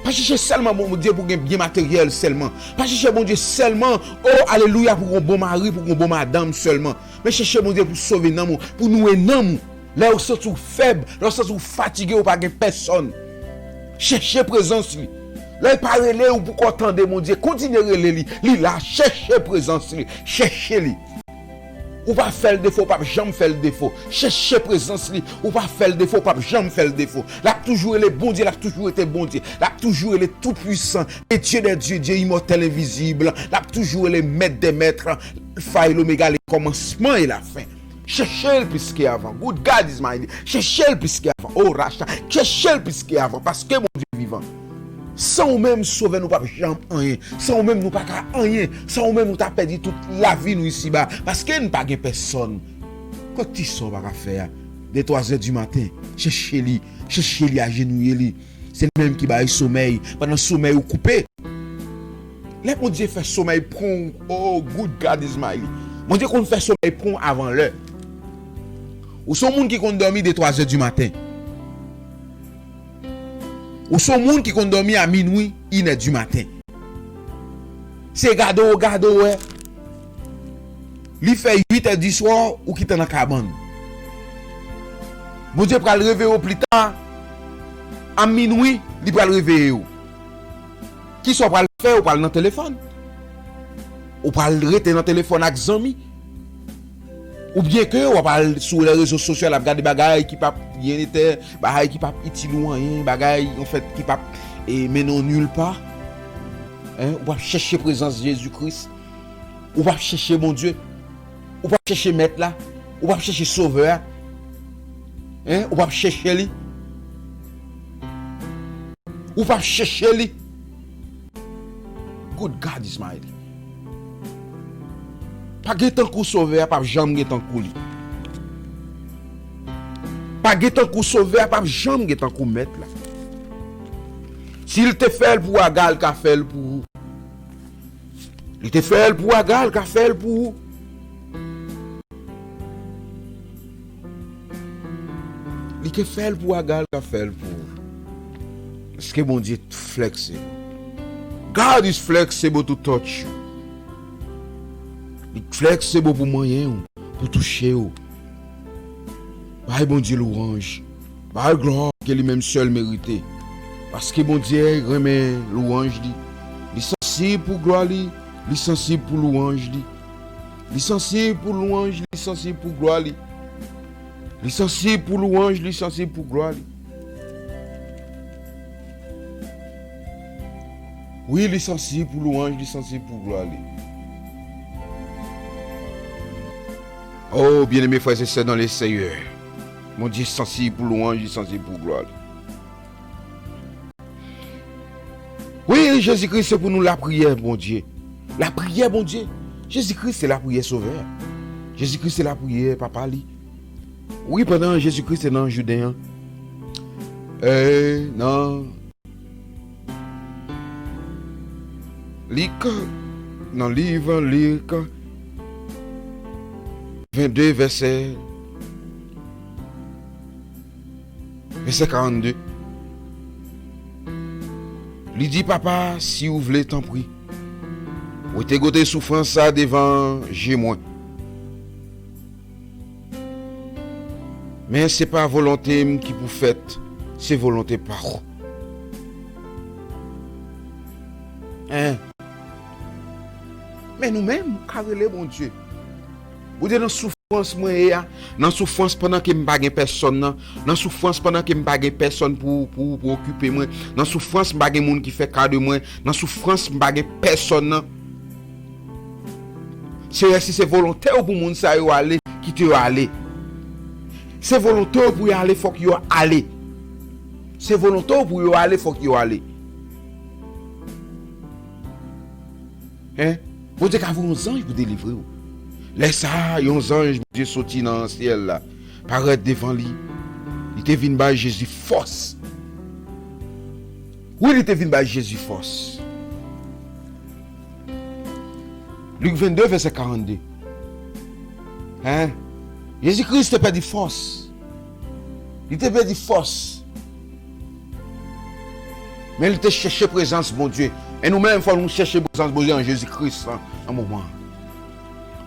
Pa chèche sèlman Bondye pou gen byen materyèl sèlman. Pa chèche Bondye sèlman, o alelouya, pou gen bon mari, pou gen bon madanm sèlman. Men chèche Bondye pou sove nanm ou, pou nouri nanm ou. Lè w santi w fèb, lè w santi w fatige, ou pa gen pèsonn. Chèche prezans li. Lè l pa rele, ou poko tande Bondye, kontinye rele li. Li la, chèche prezans li. Chèche li. Ou pa fè l defo, ou p ap janm fè l defo. Chèche prezans li, ou pa fè l defo, ou p ap janm fè l defo. L ap toujou rele Bondye, l ap toujou rete Bondye. L ap toujou rele Tout Puissant, le Dieu des dieux, Dieu immortel, invisible. L ap toujou rele Mèt dè mèt, Alfa e Lomega, le kòmansman e lafen. Chèche l plis ke avan. Good God is mighty. Chèche l plis ke avan. Oh, Racha. Chèche l plis ke avan. Paske Bondye vivan. San ou menm, Sovè, nou p ap janm anyen. San ou menm, nou pa ka anyen. San ou menm, nou ta pèdi tout lavi nou isiba. Paske n pa gen pèsonn. Kot ti sa w pa ka fè a? De twa zè di maten, chèche li. Chèche li, ajenouye li. Se li menm ki bay somèy. Pandan somèy ou koupe. Lè Bondye fè somèy pran w, oh, good God is mighty. Bondye konn fè somèy pran w avan lè. Ou se yon moun ki konn dòmi de twa zè di maten. Ou se yon moun ki konn dòmi a minwi, inè di maten. Se gade w gade w wè. Li fè uit Sèdiswa, ou kite nan kabann. Bondye pral reveye w pita, a minwi, li pral reveye w. Kisa w pral fè? Ou pral nan telefòn. Ou pral rete nan telefòn ak zanmi. Oubyen ke w ap al sou lè rezo sosyo al ap gade bagay ki p ap byenetè, bagay ki p ap itil ou anyen, bagay, anfèt, ki p ap, e, mennen w nil pa. Hein? Ou p ap chèche prezans Jezi Kris. Ou p ap chèche Bondye. Ou p ap chèche Mèt la. Ou p ap chèche Sovè a. Hein? Ou p ap chèche li. Ou p ap chèche li. Good God is mighty. Pa gen tankou Sovè a, p ap janm gen tankou li. Pa gen tankou Sovè a, p ap janm gen tankou Mèt la. Si l te fè l pou Aga, l ka fè l pou ou. Li te fè l pou Aga, l ka fè l pou ou. Li te fè l pou Aga, l ka fè l pou ou. Paske Bondye flexible. God is flexible to touch you. Li flexible pou manyen w, pou touche w. Bay Bondye lwanj. Bay glwa ke li menm sèl merite. Paske Bondye renmen lwanj li. Li sansib pou glwa li. Li sansib pou lwanj li. Li sansib pou lwanj li, li sansib pou glwa li. Li sansib pou lwanj, li sansib pou glwa li. Wi, li sansib pou lwanj, li sansib pou glwa li. Oh, byeneme frè e sè nan le Seyè, Bondye sansib pou lwanj, li sansib pou glwa li. Wi, Jezikri se pou nou lapriyè Bondye. Lapriyè Bondye. Jezikri se lapriyè Sovè. Jezikri se lapriyè Papa li. Wi, pandan Jezikri te nan jaden an, e, nan Lik, nan liv Lik vennde, vèsè, vèsè karannde, li di, Papa, si w vle, tanpri, wete kote soufrans sa devan je mwen. Men se pa volonte m ki pou fèt, se volonte pa w. Hein? Men nou menm, ou ka rele Bondye. Bondye, nan soufrans mwen ye a, nan soufrans pandan ke m pa gen pèsòn nan, nan soufrans pandan ke m pa gen pèsòn pou, pou, pou okipe mwen, nan soufrans m pa gen moun ki fè ka de mwen, nan soufrans m pa gen pèsòn nan. Seyè, si se volonte w pou moun sa yo ale, kite yo ale. Se volonte w pou yo ale, fòk yo ale. Se volonte w pou yo ale, fòk yo ale. Hein? Bondye ka voye yon zanj pou delivre w. Lè sa a, yon zanj Bondye soti nan syèl la, parèt devan li. Li te vin bay Jezi fòs. Wi, li te vin bay Jezi fòs. Lik vennde, vèsè karannde. Hein? Jezi Kris te pèdi fòs. Li te pèdi fòs. Men li te chèche prezans Bondye. E nou menm, fò nou chèche prezans Bondye an Jezi Kris nan, nan moman an.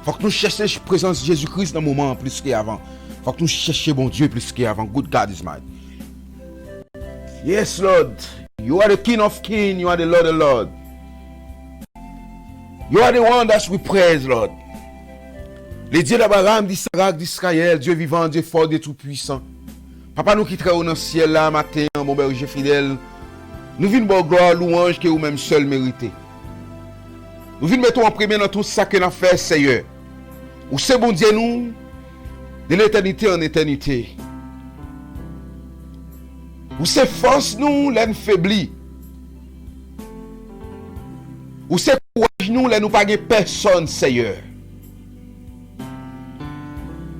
Fòk nou chèche prezans Jezi Kris nan moman an plis ke avan. Fòk nou chèche Bondye plis ke avan. Good God is mighty. Yes, Lord. You are the King of King. You are the Lord of Lord. You are the one that we praise, Lord. Le Dieu d'Abraham, d'Isaac, d'Israël, Dieu vivant, Dieu fort, Dieu tout-puissant. Papa nou ki trè wo nan syèl la, maten an, bon bèje fidèl, nou vin ba w glwa, lwanj ke ou menm sèl merite. Nou vin mete w an premye nan tout sa ke n ap fè, Seyè. Ou se Bondye nou, de letènite an etènite. Ou se fòs nou lè n febli. Ou se kouraj nou lè nou pa gen pèsòn, Seyè.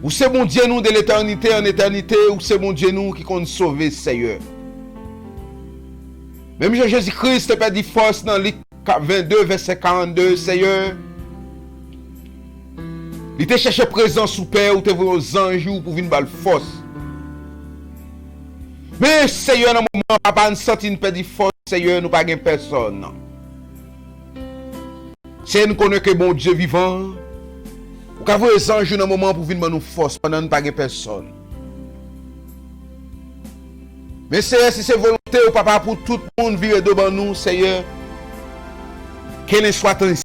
Ou se Bondye nou de letènite an etènite, ou se Bondye nou ki konn sove, Seyè. Menm jan Jezi Kris te pèdi fòs nan Lik vennde, vèsè karannde, Seyè, li te chèche prezans ou, Pè, ou te voye yon zanj ou pou vin ba l fòs. Men, Seyè, nan moman an, Papa, n santi n pèdi fòs, Seyè, nou pa gen pèsòn. Seyè, n konnen ke Bondye vivan, Ou ka voye zanj ou nan moman an pou vin ban nou fòs pandan n pa gen pèsòn. Men Seyè, si se volonte w, Papa, pou tout moun vire do ban nou, Seyè, qu'il en soit ainsi.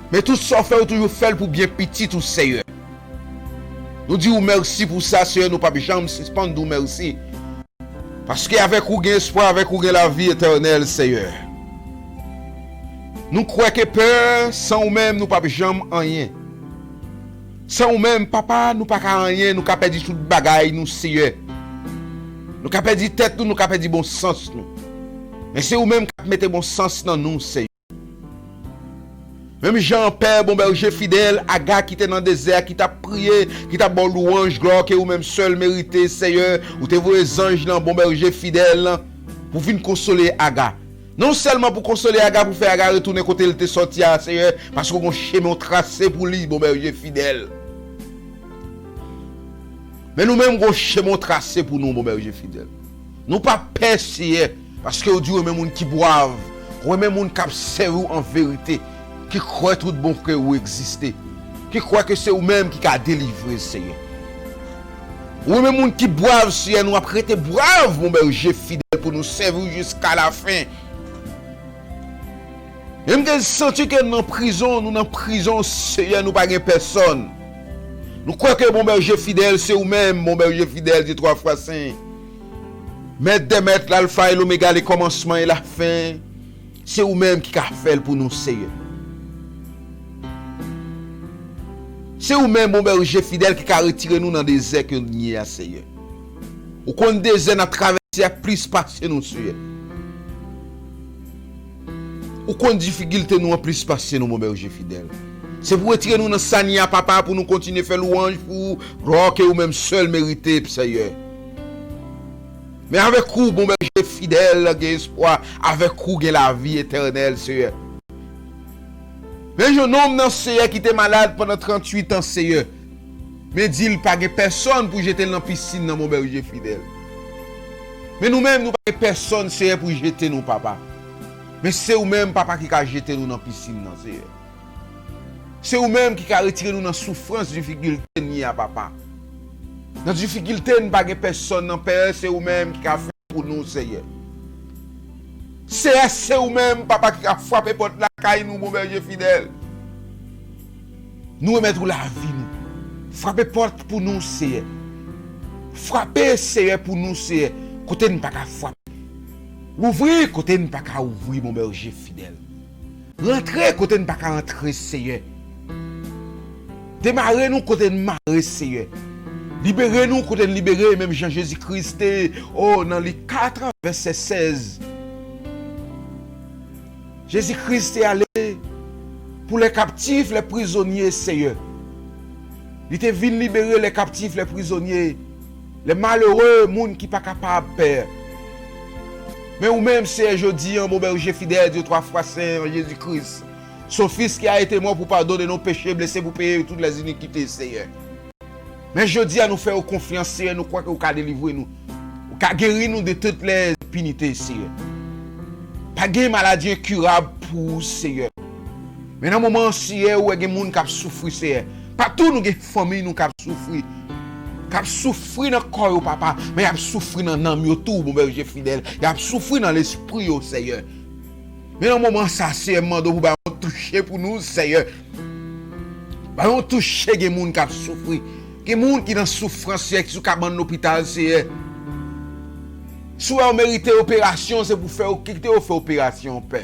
Men tout sa w fè, ou toujou fè l pou byen pitit ou, Seyè. Nou di w mèsi pou sa, Seyè, nou p ap janm sispann di w mèsi. Paske avèk ou gen espwa, avèk ou gen lavi etènèl, Seyè. Nou kwè ke Pè, san ou menm, nou p ap janm anyen. San ou menm, Papa, nou pa ka anyen, nou ka pèdi tout bagay nou, Seyè. Nou ka pèdi tèt nou, nou ka pèdi bon sans nou. Men se ou menm k ap mete bon sans nan nou, Seyè. Menm jan Pè, bon bèje fidèl, Aga ki te nan dezè a, ki t ap priye, ki t ap ba w lwanj, glwa ke ou menm sèl merite, Seyè, ou te voye zanj lan, bon bèje fidèl, pou vin konsole Aga. Non sèlman pou konsole Aga, pou fè Aga retounen kote l te sòti a, Seyè, paske w gon chemen w trase pou li, bon bèje fidèl. Men nou menm, gon chemen w trase pou nou, bon bèje fidèl. Nou pa pè, Seyè, paske w di w renmen moun ki bwav, w renmen moun k ap sèvi w an verite, ki kwè tout bon ke ou egziste, ki kwè ke se ou menm ki ka delivre, Seyè. Ou renmen moun ki bwav, Seyè, nou ap rete bwav, bon bèje fidèl, pou nou sèvi w jiska lafen. E m te santi ke n nan prizon, nou nan prizon, Seyè, nou pa gen pèsòn. Nou kwè ke bon bèje fidèl, se ou menm, bon bèje fidèl, Dye twa fwa sen. Mèt dè mèt, Lalfa e Lomega, le kòmansman e lafen. Se ou menm ki ka fè l pou nou, Seyè. Se ou menm, bon bèje fidèl, ki ka retire nou nan dezè ke n ye a, Seyè. Ou konn dezè n ap travèse a plis pase nou, Seyè. Ou konn difikilte nou an plis pase nou, bon bèje fidèl. Se pou retire nou nan sa n ye a, Papa, pou nou kontinye fè lwanj pou ou, glwa ke ou menm sèl merite, Seyè. Men avèk ou, bon bèje fidèl, gen espwa, avèk ou gen lavi etènèl, Seyè. Men yon nonm nan, Seyè, ki te malad pandan tranntuit an, Seyè. Men di l pa gen pèsòn pou jete l nan pisin nan, bon bèje fidèl. Men nou menm, nou pa gen pèsòn, Seyè, pou jete nou, Papa. Men se ou menm, Papa, ki ka jete nou nan pisin nan, Seyè. Se ou menm ki ka retire nou nan soufrans, difikilte n ye a, Papa. Nan difikilte n pa gen pèsòn nan, Pè, se ou menm ki ka fè pou nou, Seyè. Seyè, se ou menm, Papa, ki ka frape pòt lakay nou, bon bèje fidèl. Nou remèt ou lavi nou. Frape pòt pou nou, Seyè. Frape, Seyè, pou nou, Seyè, kote n pa ka frape. Louvri kote n pa ka ouvri, bon bèje fidèl. Rantre kote n pa ka rantre, Seyè. Demare nou kote n mare, Seyè. Libere nou kote n libere, menm jan Jezi Kris te, o, nan Lik kat, vèsè sèz. Jezi Kris te ale pour les captifs, les prisonniers, Seyè. Li te vin libere les captifs, les prisonniers, les malheureux, moun ki pa kapab, Pè. Men ou menm, Seyè, jodi an, bon bèje fidèl, Dye twa fwa sen an, Jezi Kris. Son Fils qui a été mort pour pardonner nos péchés, blessé pour payer toutes les iniquités, Seyè. Men jodi a, nou fè ou konfyans, Seyè, nou kwè ke ou ka delivre nou. Ou ka geri nou de toutes les iniquités, Seyè. Pa gen maladi enkirab pou ou, Seyè. Men nan moman an, Seyè, ou wè gen moun k ap soufri, Seyè. Patou nou gen fanmi nou k ap soufri. K ap soufri nan kò yo, Papa, men y ap soufri nan nanm yo tou, bon bèje fidèl. Y ap soufri nan lespri yo, Seyè. Men nan moman sa, Seyè, m mande w pou bay yon touche pou nou, Seyè. Bay yon touche, gen moun k ap soufri. Gen moun ki nan soufrans, Seyè, ki sou kabann lopital, Seyè. Si w wè w merite operasyon, se pou fè w, kite yo fè operasyon, Pè.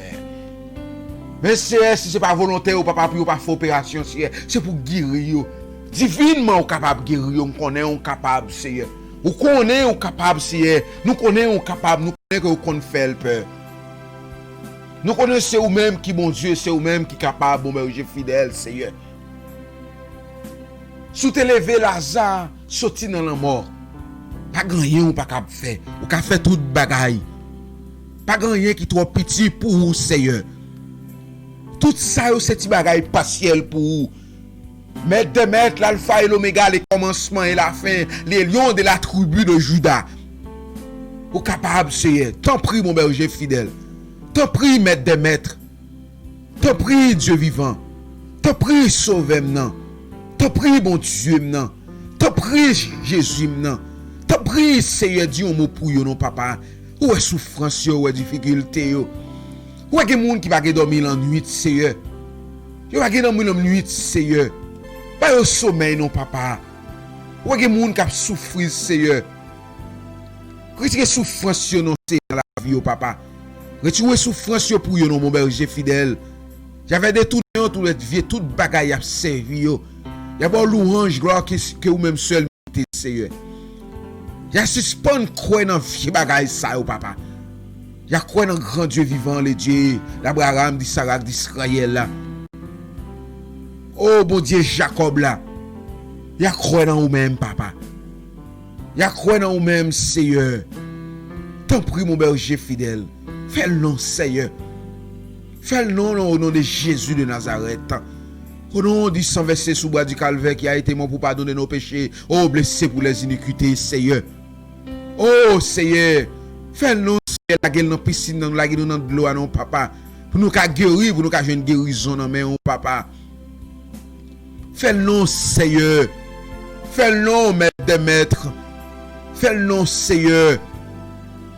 Men, Seyè, si se pa volonte w, Papa, pou yo pa fè operasyon, Seyè, se pou geri yo. Divinman, ou kapab geri yo, m konnen ou kapab, Seyè. Ou konnen ou kapab, Seyè. Nou konnen ou kapab, nou konnen ke ou konn fè l, Pè. Nou konnen se ou menm ki Bondye, se ou menm ki kapab, bon bèje fidèl, Seyè. Si w te leve Laza soti nan lanmò, pa gen anyen ou pa kab fè. Ou ka fè tout bagay. Pa gen anyen ki twò piti pou ou, Seyè. Tout sa yo se ti bagay pasyèl pou ou. Mèt dè mèt, Lalfa e Lomega, le kòmansman e lafen, le Lyon de la tribi de Juda. Ou kapab, Seyè. Tanpri, bon bèje fidèl. Tanpri, Mèt dè mèt. Tanpri, Dye vivan. Tanpri, Sovè m nan. Tanpri, Bondye m nan. Tanpri, Jezi m nan. Tanpri, Seyè, di yon mo pou yo non, papa. Ou wè soufrans yo, ou wè difikilte yo. Ou wè gen moun ki pa gen dòmi lannwit, Seyè. Yo pa gen dòmi lannwit, Seyè. Ba yo somèy non, papa. Ou wè gen moun k ap soufri, Seyè. Retire soufrans yo non, Seyè, nan lavi yo, papa. Retire soufrans yo pou yo non, bon bèje fidèl. Javè detounen yo, tout lèt vye, tout bagay y ap sèvi yo. Y a ba w lwanj, glwa ke, ke ou menm sèl merite, Seyè. Y a sispann kwè nan vye bagay sa yo, papa. Y a kwè nan gran Dye vivan, le Dye d'Abraham, d'Isarak, d'Izrayèl la. O Bondye Jakòb la, y a kwè nan ou menm, papa. Y a kwè nan ou menm, Seyè. Tanpri, mon bèje fidèl, fè l non, Seyè. Fè l non, non, au nom de Jésus de Nazareth. Au nom du sang versé sous bois du calvaire qui a été mort pour pardonner nos péchés. Oh, blessé pour les iniquités, Seyè. O Seyè, fè l non, Seyè, lage l nan pisin nan, lage nou nan dlo a non, papa. Pou nou ka geri, pou nou ka jwenn gerizon nan men w, papa. Fè l non, Seyè. Fè l non, Maître des maîtres. Fè l non, Seyè.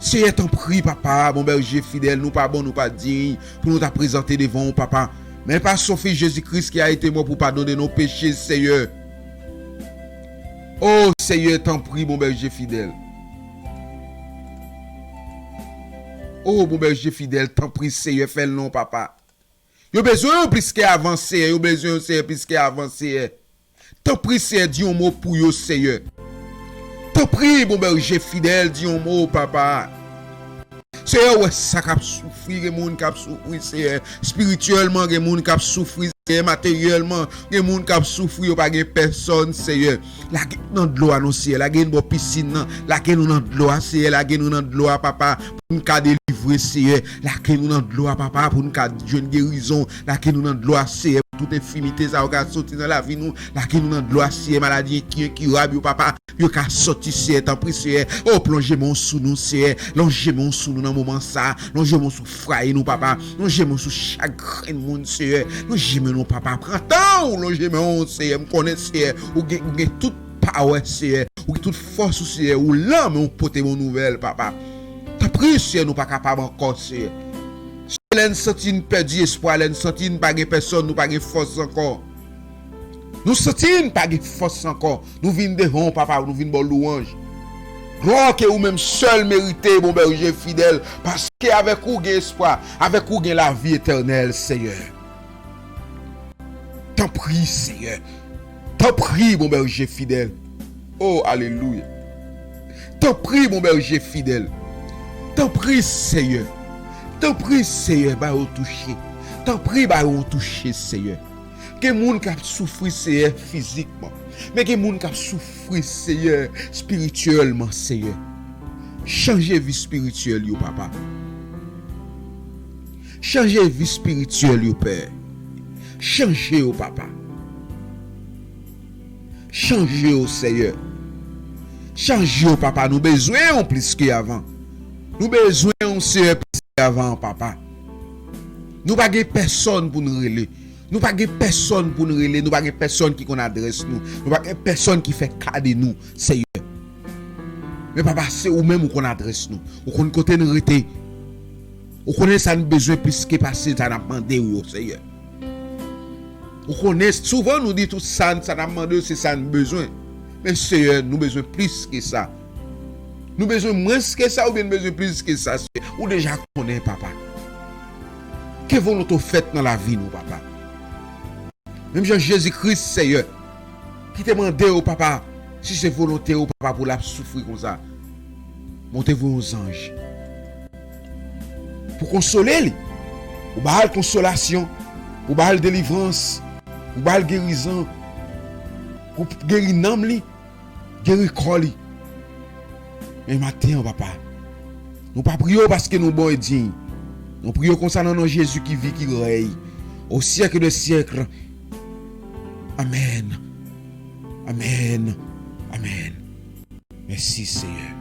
Seyè, tanpri, papa, bon bèje fidèl, nou pa bon, nou pa diy pou nou ta prezante devan w, papa. Men pa son Fis Jezi Kris ki a ete mò pou padon de nou peche, Seyè. O Seyè, tanpri, bon bèje fidèl. O bon bèje fidèl, tanpri, Seyè, fè l non, papa. Yo bezwen w plis ke avan, Seyè. Yo bezwen w, Seyè, plis ke avan, Seyè. Tanpri, Seyè, di yon mo pou yo, Seyè. Tanpri, bon bèje fidèl, di yon mo, papa. Seyè, ou wè sa k ap soufri, gen moun k ap soufri, Seyè. Espirityèlman, gen moun k ap soufri, Seyè. Materyèlman, gen moun k ap soufri, yo pa gen pèsòn, Seyè. Lage nou nan dlo a, non, Seyè. Lage nou bò pisin nan. Lage nou nan dlo a, Seyè. Lage nou nan dlo a, papa. Pou n ka delivre, Seyè. Lage nou nan dlo a, papa. Pou n ka jwenn gerizon. Lage nou nan dlo a, Seyè. Pou tout enfimite sa yo ka soti nan lavi nou. Lage nou nan dlo a, Seyè. Maladi enki-, enkirab yo, papa. Yo ka soti, Seyè, tanpri, Seyè. O, plonje men w sou nou, Seyè. Lonje men w sou nou nan moman sa. Lonje men w sou fwaye nou, papa. Lonje men w sou chak grenn moun, Seyè. Lonje men nou, papa. Pran tan w, lonje men w, Seyè. M konnen, Seyè, ou gen, ou gen tout pawè, Seyè. Ou gen tout fòs ou, Seyè. Ou la, men w pote bon nouvèl, papa. Tanpri, Seyè, nou pa kapab ankò, Seyè. Seyè, lè n santi n pèdi espwa, lè n santi n pa gen pèsòn, nou pa gen fòs ankò. Nou santi n pa gen fòs ankò. Nou vin devan w, papa, nou vin ba w lwanj. Glwa ke ou menm sèl merite, bon bèje fidèl, paske avèk ou gen espwa, avèk ou gen lavi etènèl, Seyè. Tanpri, Seyè. Tanpri, bon bèje fidèl. O, alelouya. Tanpri, bon bèje fidèl. Tanpri, Seyè. Tanpri, Seyè, ba yo touche. Tanpri, ba yo touche, Seyè. Gen moun k ap soufri, Seyè, fizikman. Men gen moun k ap soufri, Seyè, espirityèlman, Seyè. Chanje vi espirityèl yo, papa. Chanje vi espirityèl yo, Pè. Chanje yo, papa. Chanje yo, Seyè. Chanje yo, papa. Nou bezwen w plis ke avan. Nou bezwen w, Seyè, plis ke avan, papa. Nou pa gen pèsòn pou n rele. Nou pa gen pèsòn pou n rele. Nou pa gen pèsòn ki konn adrès nou. Nou pa gen pèsòn ki fè ka de nou, Seyè. Men, papa, se ou menm ou konn adrès nou. Ou konn kote n rete. Ou konnen sa n bezwen plis ke pase sa n ap mande w yo, Seyè. Ou konnen, souvan nou di tout sa, sa n ap mande w, se sa n bezwen. Men, Seyè, nou bezwen plis ke sa. Nou bezwen mwens ke sa oubyen n bezwen plis ke sa, Seyè? Ou deja konnen, papa. Ke volonte w fèt nan lavi nou, papa. Menm jan Jezi Kris, Seyè, ki te mande w, papa, si se volonte w, papa, pou l ap soufri konsa. Men w te voye yon zanj pou konsole li. Ou ba l konsolasyon, ou ba l delivrans, ou ba l gerizon, ou geri nanm li, geri kò li. Men maten an, papa, nou pa priye w paske nou bon e diy. Nou priye w konsa nan non Jezi ki viv, ki rèy au siècle des siècles. Amèn. Amèn. Amèn. Mèsi, Seyè.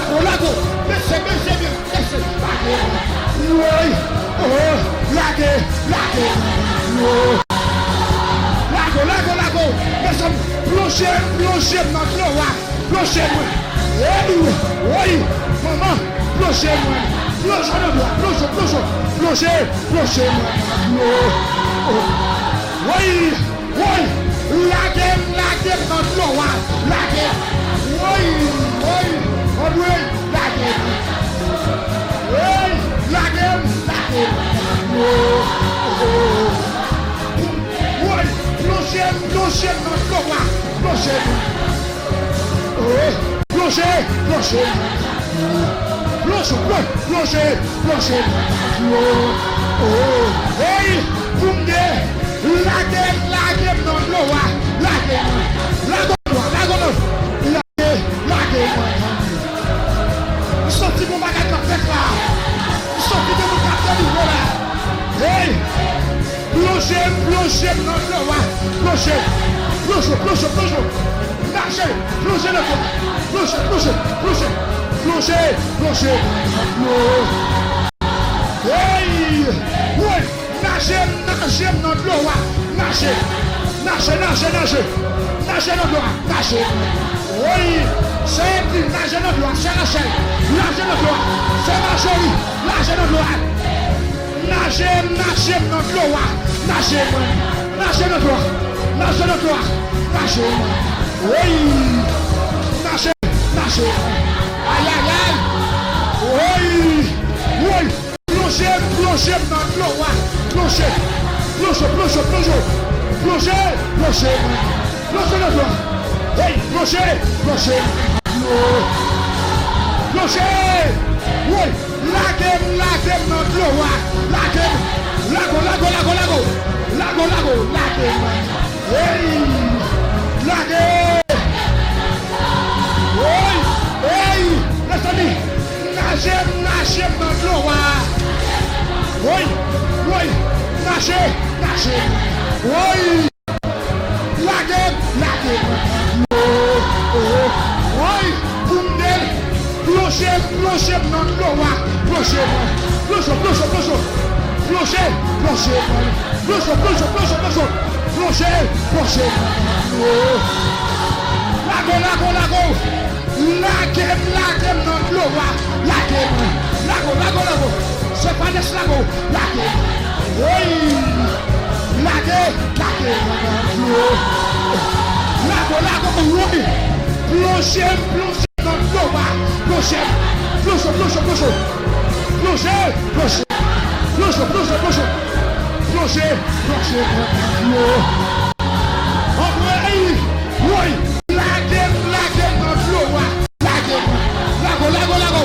Lago, lago, mesye, mesye, mesye, lage. Woy, oh, lage, lage. Lago, lago, lago. Mezanmi, plonje, plonje nan dlo a. Plonje mwen. Hey, woy, manman, plonje mwen. Plonje nan dlo a, plonje, plonje, plonje, plonje mwen nan dlo. Oh. Woy. Woy! Lage m, lage m nan dlo a! Lage m! Woy! Woy! Anmwey! Lage m! Woy! Lage m, lage m nan dlo! Oh! Woy! Plonje m, plonje m nan dlo a! Plonje m! Oh! Plonje! Plonje! Plonje, plonje, plonje, plonje. Oh, hey, pou m de, lage, lage m nan dlo a, lage m. Lage m, lage m. Lage, lage m. M santi gon bagay k ap fèt la. M santi gen moun k ap delivre la. Hey, plonje m, plonje m nan dlo a, plonje. Plonje, plonje, plonje. Naje, plonje nan dlo. Plonje, plonje, plonje. Plonje, plonje. Hey! Woy! Naje, naje nan dlo a. Naje. Naje, naje, naje. Naje nan dlo a. Naje. Woy! Sè Edlin, naje nan dlo a. Sè Rachel, naje nan dlo a. Sè Marjorie, naje nan dlo a. Naje, naje nan dlo a. Naje mwen. Naje nan dlo a. Naje nan dlo a. Naje mwen. Woy. Naje, naje. Ayayay. Woy. Woy. Plonje, plonje nan dlo a. Plonje. Plonje, plonje, plonje. Plonje, plonje mwen. Plonje nan dlo a. Hey, plonje, plonje. Plonje. Woy. Lage m, lage m nan dlo a. Lage m. Lago, lago, lago, lago. Lago, lago, lage m. Hey! Lage! Woy! Hey! Mezanmi, naje m, naje m nan dlo a. Woy! Woy! Naje! Naje! Woy! Lage m, lage m. Oh, oh, oh. Woy, pou m de, plonje, plonje m nan dlo a. Plonje mwen. Plonje, plonje, plonje. Plonje, plonje mwen. Plonje, plonje, plonje, plonje. Plonje, plonje mwen. Oh. Lago, lago, lago. Lage m, lage m nan dlo a. Lage m. Lago, lago, lago. Sefanes lago. Lage m. Woy. Lage, lage m nan dlo. Lago, lago, woy. Plonje m, plonje m nan dlo a. Plonje m. Plonje, plonje, plonje. Plonje, plonje. Plonje, plonje, plonje. Plonje, plonje m nan dlo. Anmwey, woy. Lage m, lage m nan dlo a. Lage m. Lago, lago, lago.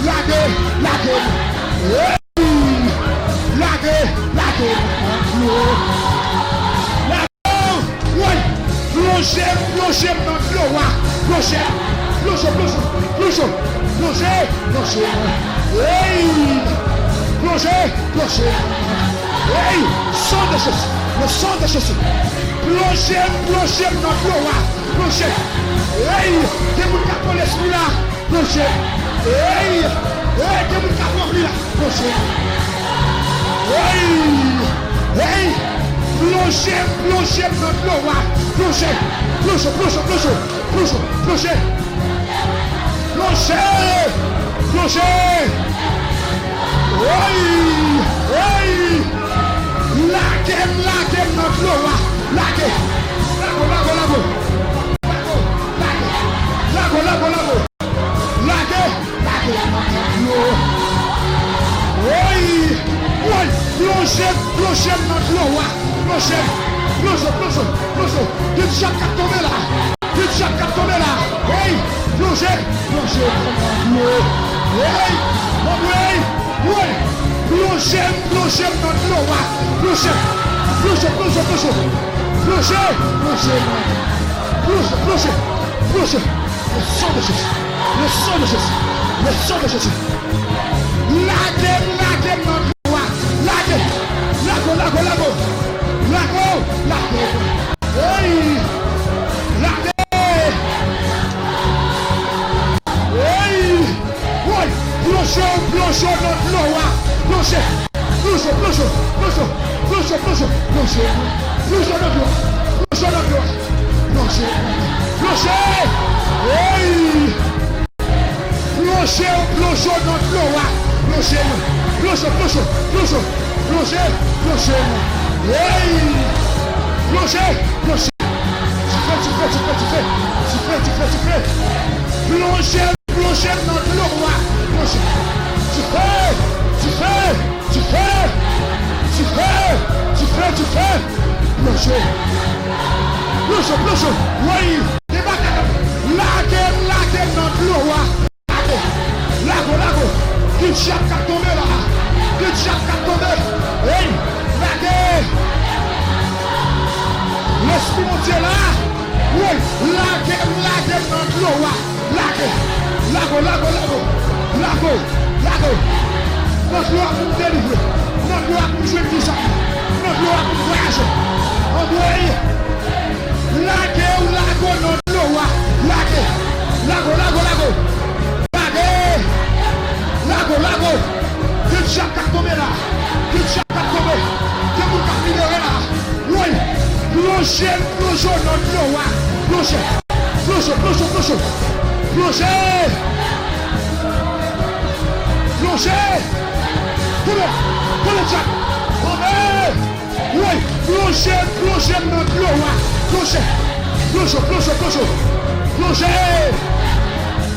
Lage, lage m. Hey! Lage, lage m nan dlo. Lago, woy! Plonje m, plonje m nan dlo a. Plonje m. Plonje, plonje, plonje. Plonje, plonje. Hey! Plonje, plonje. Hey! Sang de Jésus. Le sang de Jésus. Plonje m, plonje m nan dlo a. Plonje. Hey! Gen moun k ap pran lespri la. Plonje. Hey! Hey! Gen moun k ap ranpli la. Plonje. Hey! Hey! Plonje, plonje nan dlo a. Plonje. Plonje, plonje, plonje. Plonje, plonje. Plonje. Plonje. Hey! Hey! Lage m, lage m nan dlo a. Lage. Lago, lago, lago. Lago, lago, lago. Lage, lage. Woy, woy, plonje, plonje m nan dlo a. Plonje, plonje, plonje, plonje. Gen dyab k ap tonbe la. Gen dyab k ap tonbe la. Hey, plonje, plonje. Hey, anmwey, woy, plonje m, plonje m nan dlo a. Plonje, plonje, plonje, plonje. Plonje, plonje. Plonje, plonje, plonje. Le sang de Jésus. Le sang de Jésus. Le sang de Jésus. Lage m, lage m nan dlo a. Lage. Lago, lago, lago. Lago, lage. Hey! Lage. Hey! Plonje w, plonje w nan dlo a. Plonje. Plonje, plonje, plonje, plonje, plonje, plonje. Plonje nan dlo a. Plonje nan dlo a. Plonje. Plonje. Hey! Plonje w, plonje w nan dlo a. Plonje. Plonje, plonje, plonje. Plonje, plonje. Hey! Plonje, plonje. Dife, dife, dife, dife. Dife, dife, dife. Plonje, plonje nan dlo a. Plonje. Dife, dife, dife. Dife, dife, dife. Plonje. Plonje, plonje. Woy. Debake. Lage, lage nan dlo a. Lage! Lage w, lage w! Ki dyab k ap tonbe la? Ki dyab k ap tonbe? Hey! Lage! Lespri Bondye la! Woy! Lage m, lage m nan dlo a! Lage! Lage w, lage w, lage w! Lage w, lage w! Nan dlo a pou m delivre! Nan dlo a pou m jwenn vizyon! Nan dlo a pou m vwayaje! Anmwey! Lage w, lage w nan dlo a. Lage. Lage w, lage w, lage w. Lage. Lage w, lage w. Gen dyab k ap tonbe la. Gen dyab k ap tonbe. Gen moun k ap libere la. Woy. Plonje, plonje w nan dlo a. Plonje. Plonje, plonje, plonje. Plonje. Plonje. Tonbe. Tonbe dyab. Tonbe. Woy, plonje, plonje m nan dlo a. Plonje, plonje, plonje, plonje. Plonje.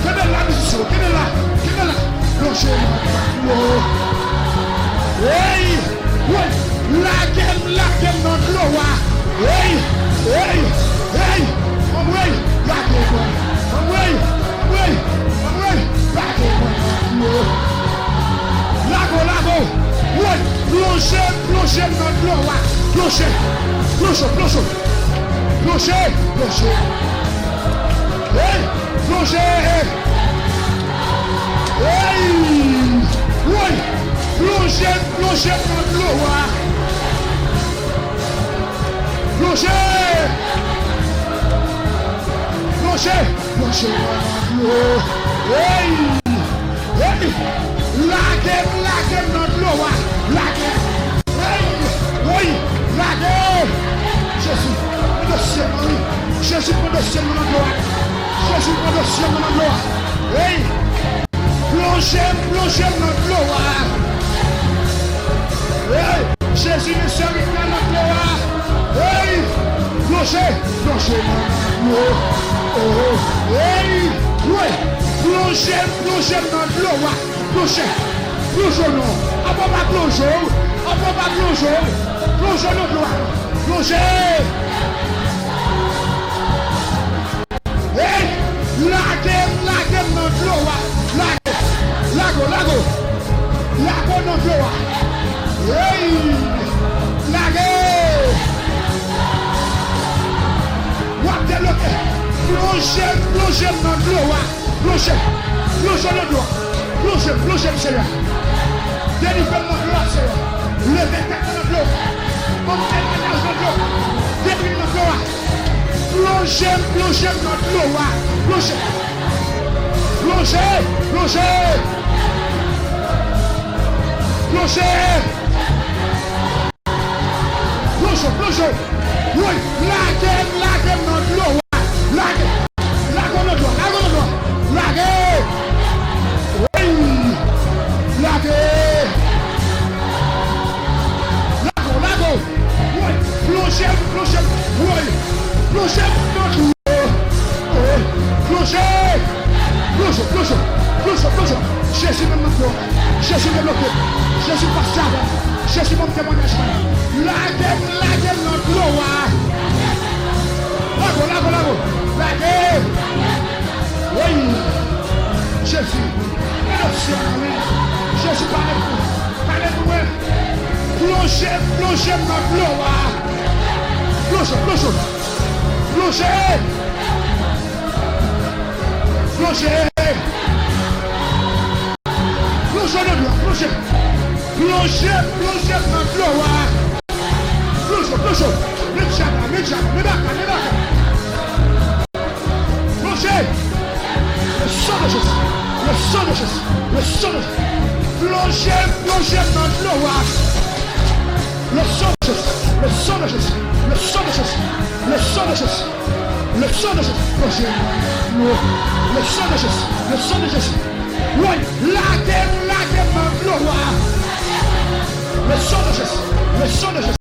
Kenbe la, mizisyen, kenbe la, kenbe la. Plonje m nan dlo. Hey, woy, lage m, lage m nan dlo a. Hey, hey, hey. Anmwey, lage mwen. Anmwey, anmwey, anmwey. Lage mwen nan dlo. Lage w, lage w. Woy, plonje, plonje m nan dlo a. Plonje, plonje, plonje. Plonje, plonje. Hey, plonje. Hey, woy, plonje, plonje m nan dlo a. Plonje. Plonje. Plonje nan dlo. Hey! Hey! Lage m, lage m nan dlo a. Lage m. Hey! Woy! Lage! Jezi, pran dosye m nan, wi. Jezi, pran dosye m nan dlo a. Jezi, pran dosye m nan dlo a. Hey! Plonje m, plonje m nan dlo a. Hey! Jezi, men sèvitè nan dlo a. Hey! Plonje, plonje m nan dlo. Oh, oh. Hey! Woy! Plonje m, plonje m nan dlo a. Plonje. Plonje w non. Apa w pa plonje w. Apa w pa plonje w. Plonje w nan dlo a. Plonje. Hey! Lage m, lage m nan dlo a. Lage. Lage w, lage w. Lage w nan dlo a. Hey! Lage! W ap debloke. Plonje m, plonje m nan dlo a. Plonje. Plonje w nan dlo a. Plonje, plonje m, Seyè. Delivre m nan dlo a, Seyè. Leve tèt mwen nan dlo. Ban m temwayaj nan dlo. Debri m nan dlo a. Plonje m, plonje m nan dlo a. Plonje. Plonje, plonje. Plonje. Plonje, plonje. Woy, lage m, lage m nan dlo a. Lage. Lage w nan dlo a, lage w nan dlo a. Lage. Woy. Lage. Lage w, lage w. Woy, plonje m, plonje m. Woy, plonje m nan dlo. Oh, plonje. Plonje, plonje, plonje, plonje. Jezi, men m nan dlo. Jezi, debloke. Jezi, pase avè m. Jezi, ban m temwayaj mwen. Lage m, lage m nan dlo a. Lage w, lage w, lage w. Lage. Woy. Jezi. Pran dosye m nan men. Jezi, pale pou mwen. Pale pou mwen. Plonje, plonje m nan dlo a. Plonje, plonje. Plonje. Plonje. Plonje nan dlo a, plonje. Plonje, plonje nan dlo a. Plonje, plonje. Men dyab la, men dyab la, men baka, men baka. Plonje. Le sang de Jésus. Le sang de Jésus, le sang de Jésus. Plonje m, plonje m nan dlo a. Le sang de Jésus, le sang de Jésus, le sang de Jésus, le sang de Jésus, le sang de Jésus. Plonje m nan dlo. Le sang de Jésus, le sang de Jésus. Woy, lage m, lage m nan dlo a. Le sang de Jésus, le sang de Jésus.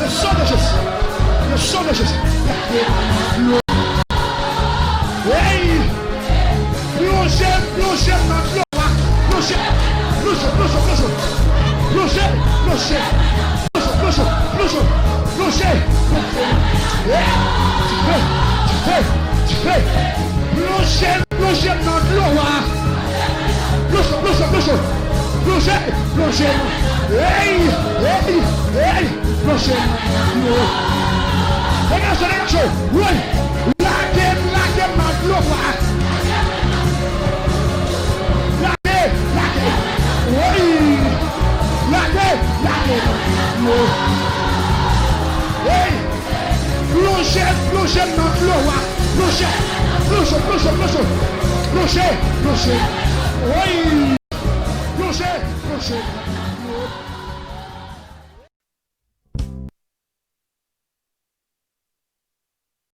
Le sang de Jésus. Le sang de Jésus. Hey! Plonje, plonje nan dlo a. Plonje, plonje, plonje, plonje. Plonje, plonje. Plonje, plonje, plonje, plonje. Hey! Dife, dife, dife. Plonje, plonje nan dlo a. Plonje, plonje, plonje. Plonje, plonje. Hey, hey, hey. Plonje nan dlo. Degaje, degaje. Woy. Lage m, lage m nan dlo a. Lage, lage. Woy. Lage, lage nan dlo. Hey. Plonje, plonje nan dlo a. Plonje, plonje, plonje, plonje. Plonje, plonje. Woy. Plonje, plonje.